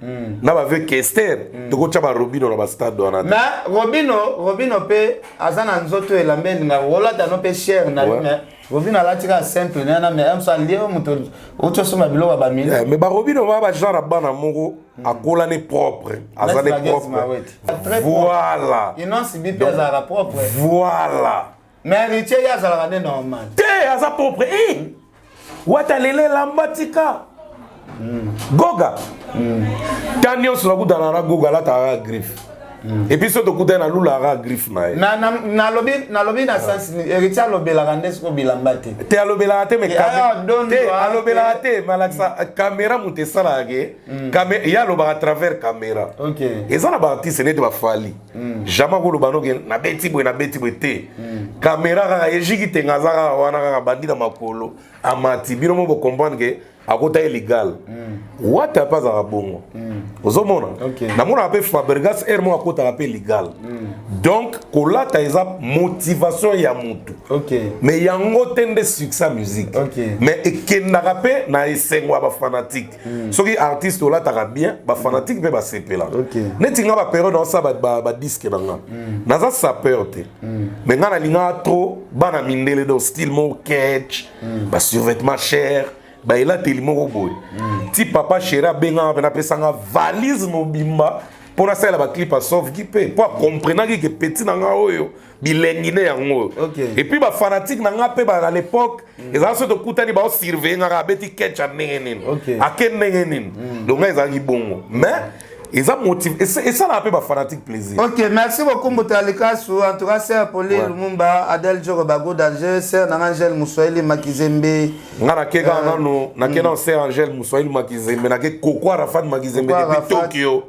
na bavie Kester, tokotya barobino na bastade wana te. Mais Robino mpe aza na nzoto elamba elingaka kolata no mpe cher na ye. Mais Robino alati kaka simple nana, mais mosu alie oyo moto outi osomba biloko ya bamili. Eh, mais barobino baa bagenre ya bana moko akola ne propre, aza ne propre. Voilà. Inonsibi mpe azalaka propre. Voilà. Mais Héritier ye azalaka nde normal. Te, aza propre. Eh! Wata lele elamba tika Goga ta nyonso nakutana na Goga, alataka griffe. Et puis so tokutani na lula, aka griffe na ye. Nalobi na sens nini? Héritier alobelaka nde siko bilamba te. Te, alobelaka te, mais Eh, te, alobelaka te, mais alakisa caméra. Moto esalaka ke ye alobaka à travers caméra. Eza na baartiste neti bafali, jamais akoloba noke nabeti boye, nabeti boye te. Caméra kaka ejiki tenga, aza kaka wana kaka bandi na makolo amati bino mo bocomprendre ke. Akota ye legal. Wata mpe azalaka bongo. Ozomona, namonaka mpe Fabregas aire moko akotaka mpe legal. Donc kolata eza motivation ya motu, mais yango te nde succès ya musique. Mais ekendaka mpe na esengo ya bafanatique. Soki artiste olataka bien, bafanatique mpe basepela. Neti nga, bapériode naosala badisque na nga, naza sapeur te, mais nga nalingaka trop bana mindele, donc style moko ketch, basurvêtement cher, baelateli moko boye. Ti papa chéri abengaka mpe napesanga valise mobimba mpo nasalela baclip ya Sofki mpe mpo akomprenaki ke petit na nga oyo bilengi nde yango oyo. Et puis bafanatique na nga mpe à l'époque ezala soki tokutani, baosurveille ngaka abeti ketch ya ndenge nini, ake ndenge nini. Donc ngai ezalaki bongo, mais eza motive, esalaka mpe bafanatique plaisir. Ok, merci beaucoup, Mbuta Likasu. En tout cas, sœur Pauline Lumumba, Adèle Djoko Bago Danger, sœur Nangangel Moussoili Makizembe. Nga nake kaka nano, nake na sœur Angèle Moussoili Makizembe, nake Koko Arafat Makizembe Koko depuis Arafat. Tokyo,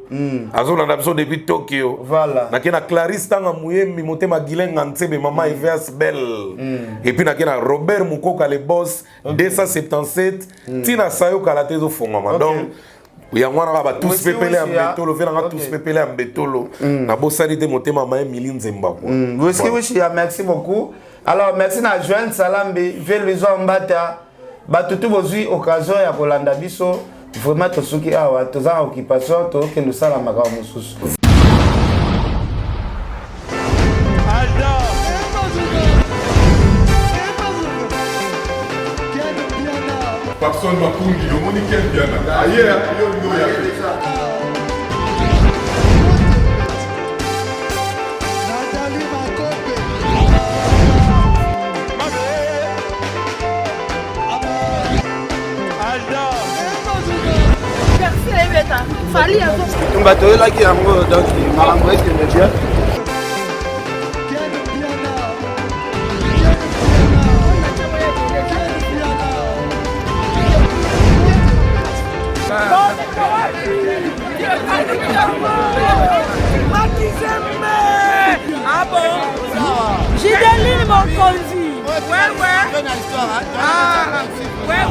azolanda biso depuis Tokyo. Voilà. Nake na Clarisse Tanga Muyembi, motema Gilenga Ntsebe, mama Eveas Belle. Et puis nake na Robert Mukoka, le boss 277, ntina sayo kala te ezofongwama. Donc yango wana kaka batus Wisi pepele ya wisi ya. mbetolo fe nanga, tous pepele ya mbetolo, nabosani te motema ma Emili Nzemba kwa. Whisky Wishi ya, merci beaucoup. Alors, merci na Joanne Salambi, Vie Luison Mbata. Batutu bozwi occasion ya kolanda biso. Vraiment tosuki awa, toza na occupation, tokende kosala makambo mosusu. Ken Piana. Papson Makungi, omoni Ken Piana aye, yo olingi oya te. Nathalie Makope. Fally azo Tumba toyelaki yango, donc makambo ekende bien. Ken Piana. Ken Piana. Ken Piana. Makizembe. Ah bon. Gideline Mokonzi. Ouais. Ah, ouais,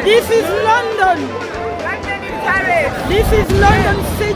This is London. This is London City.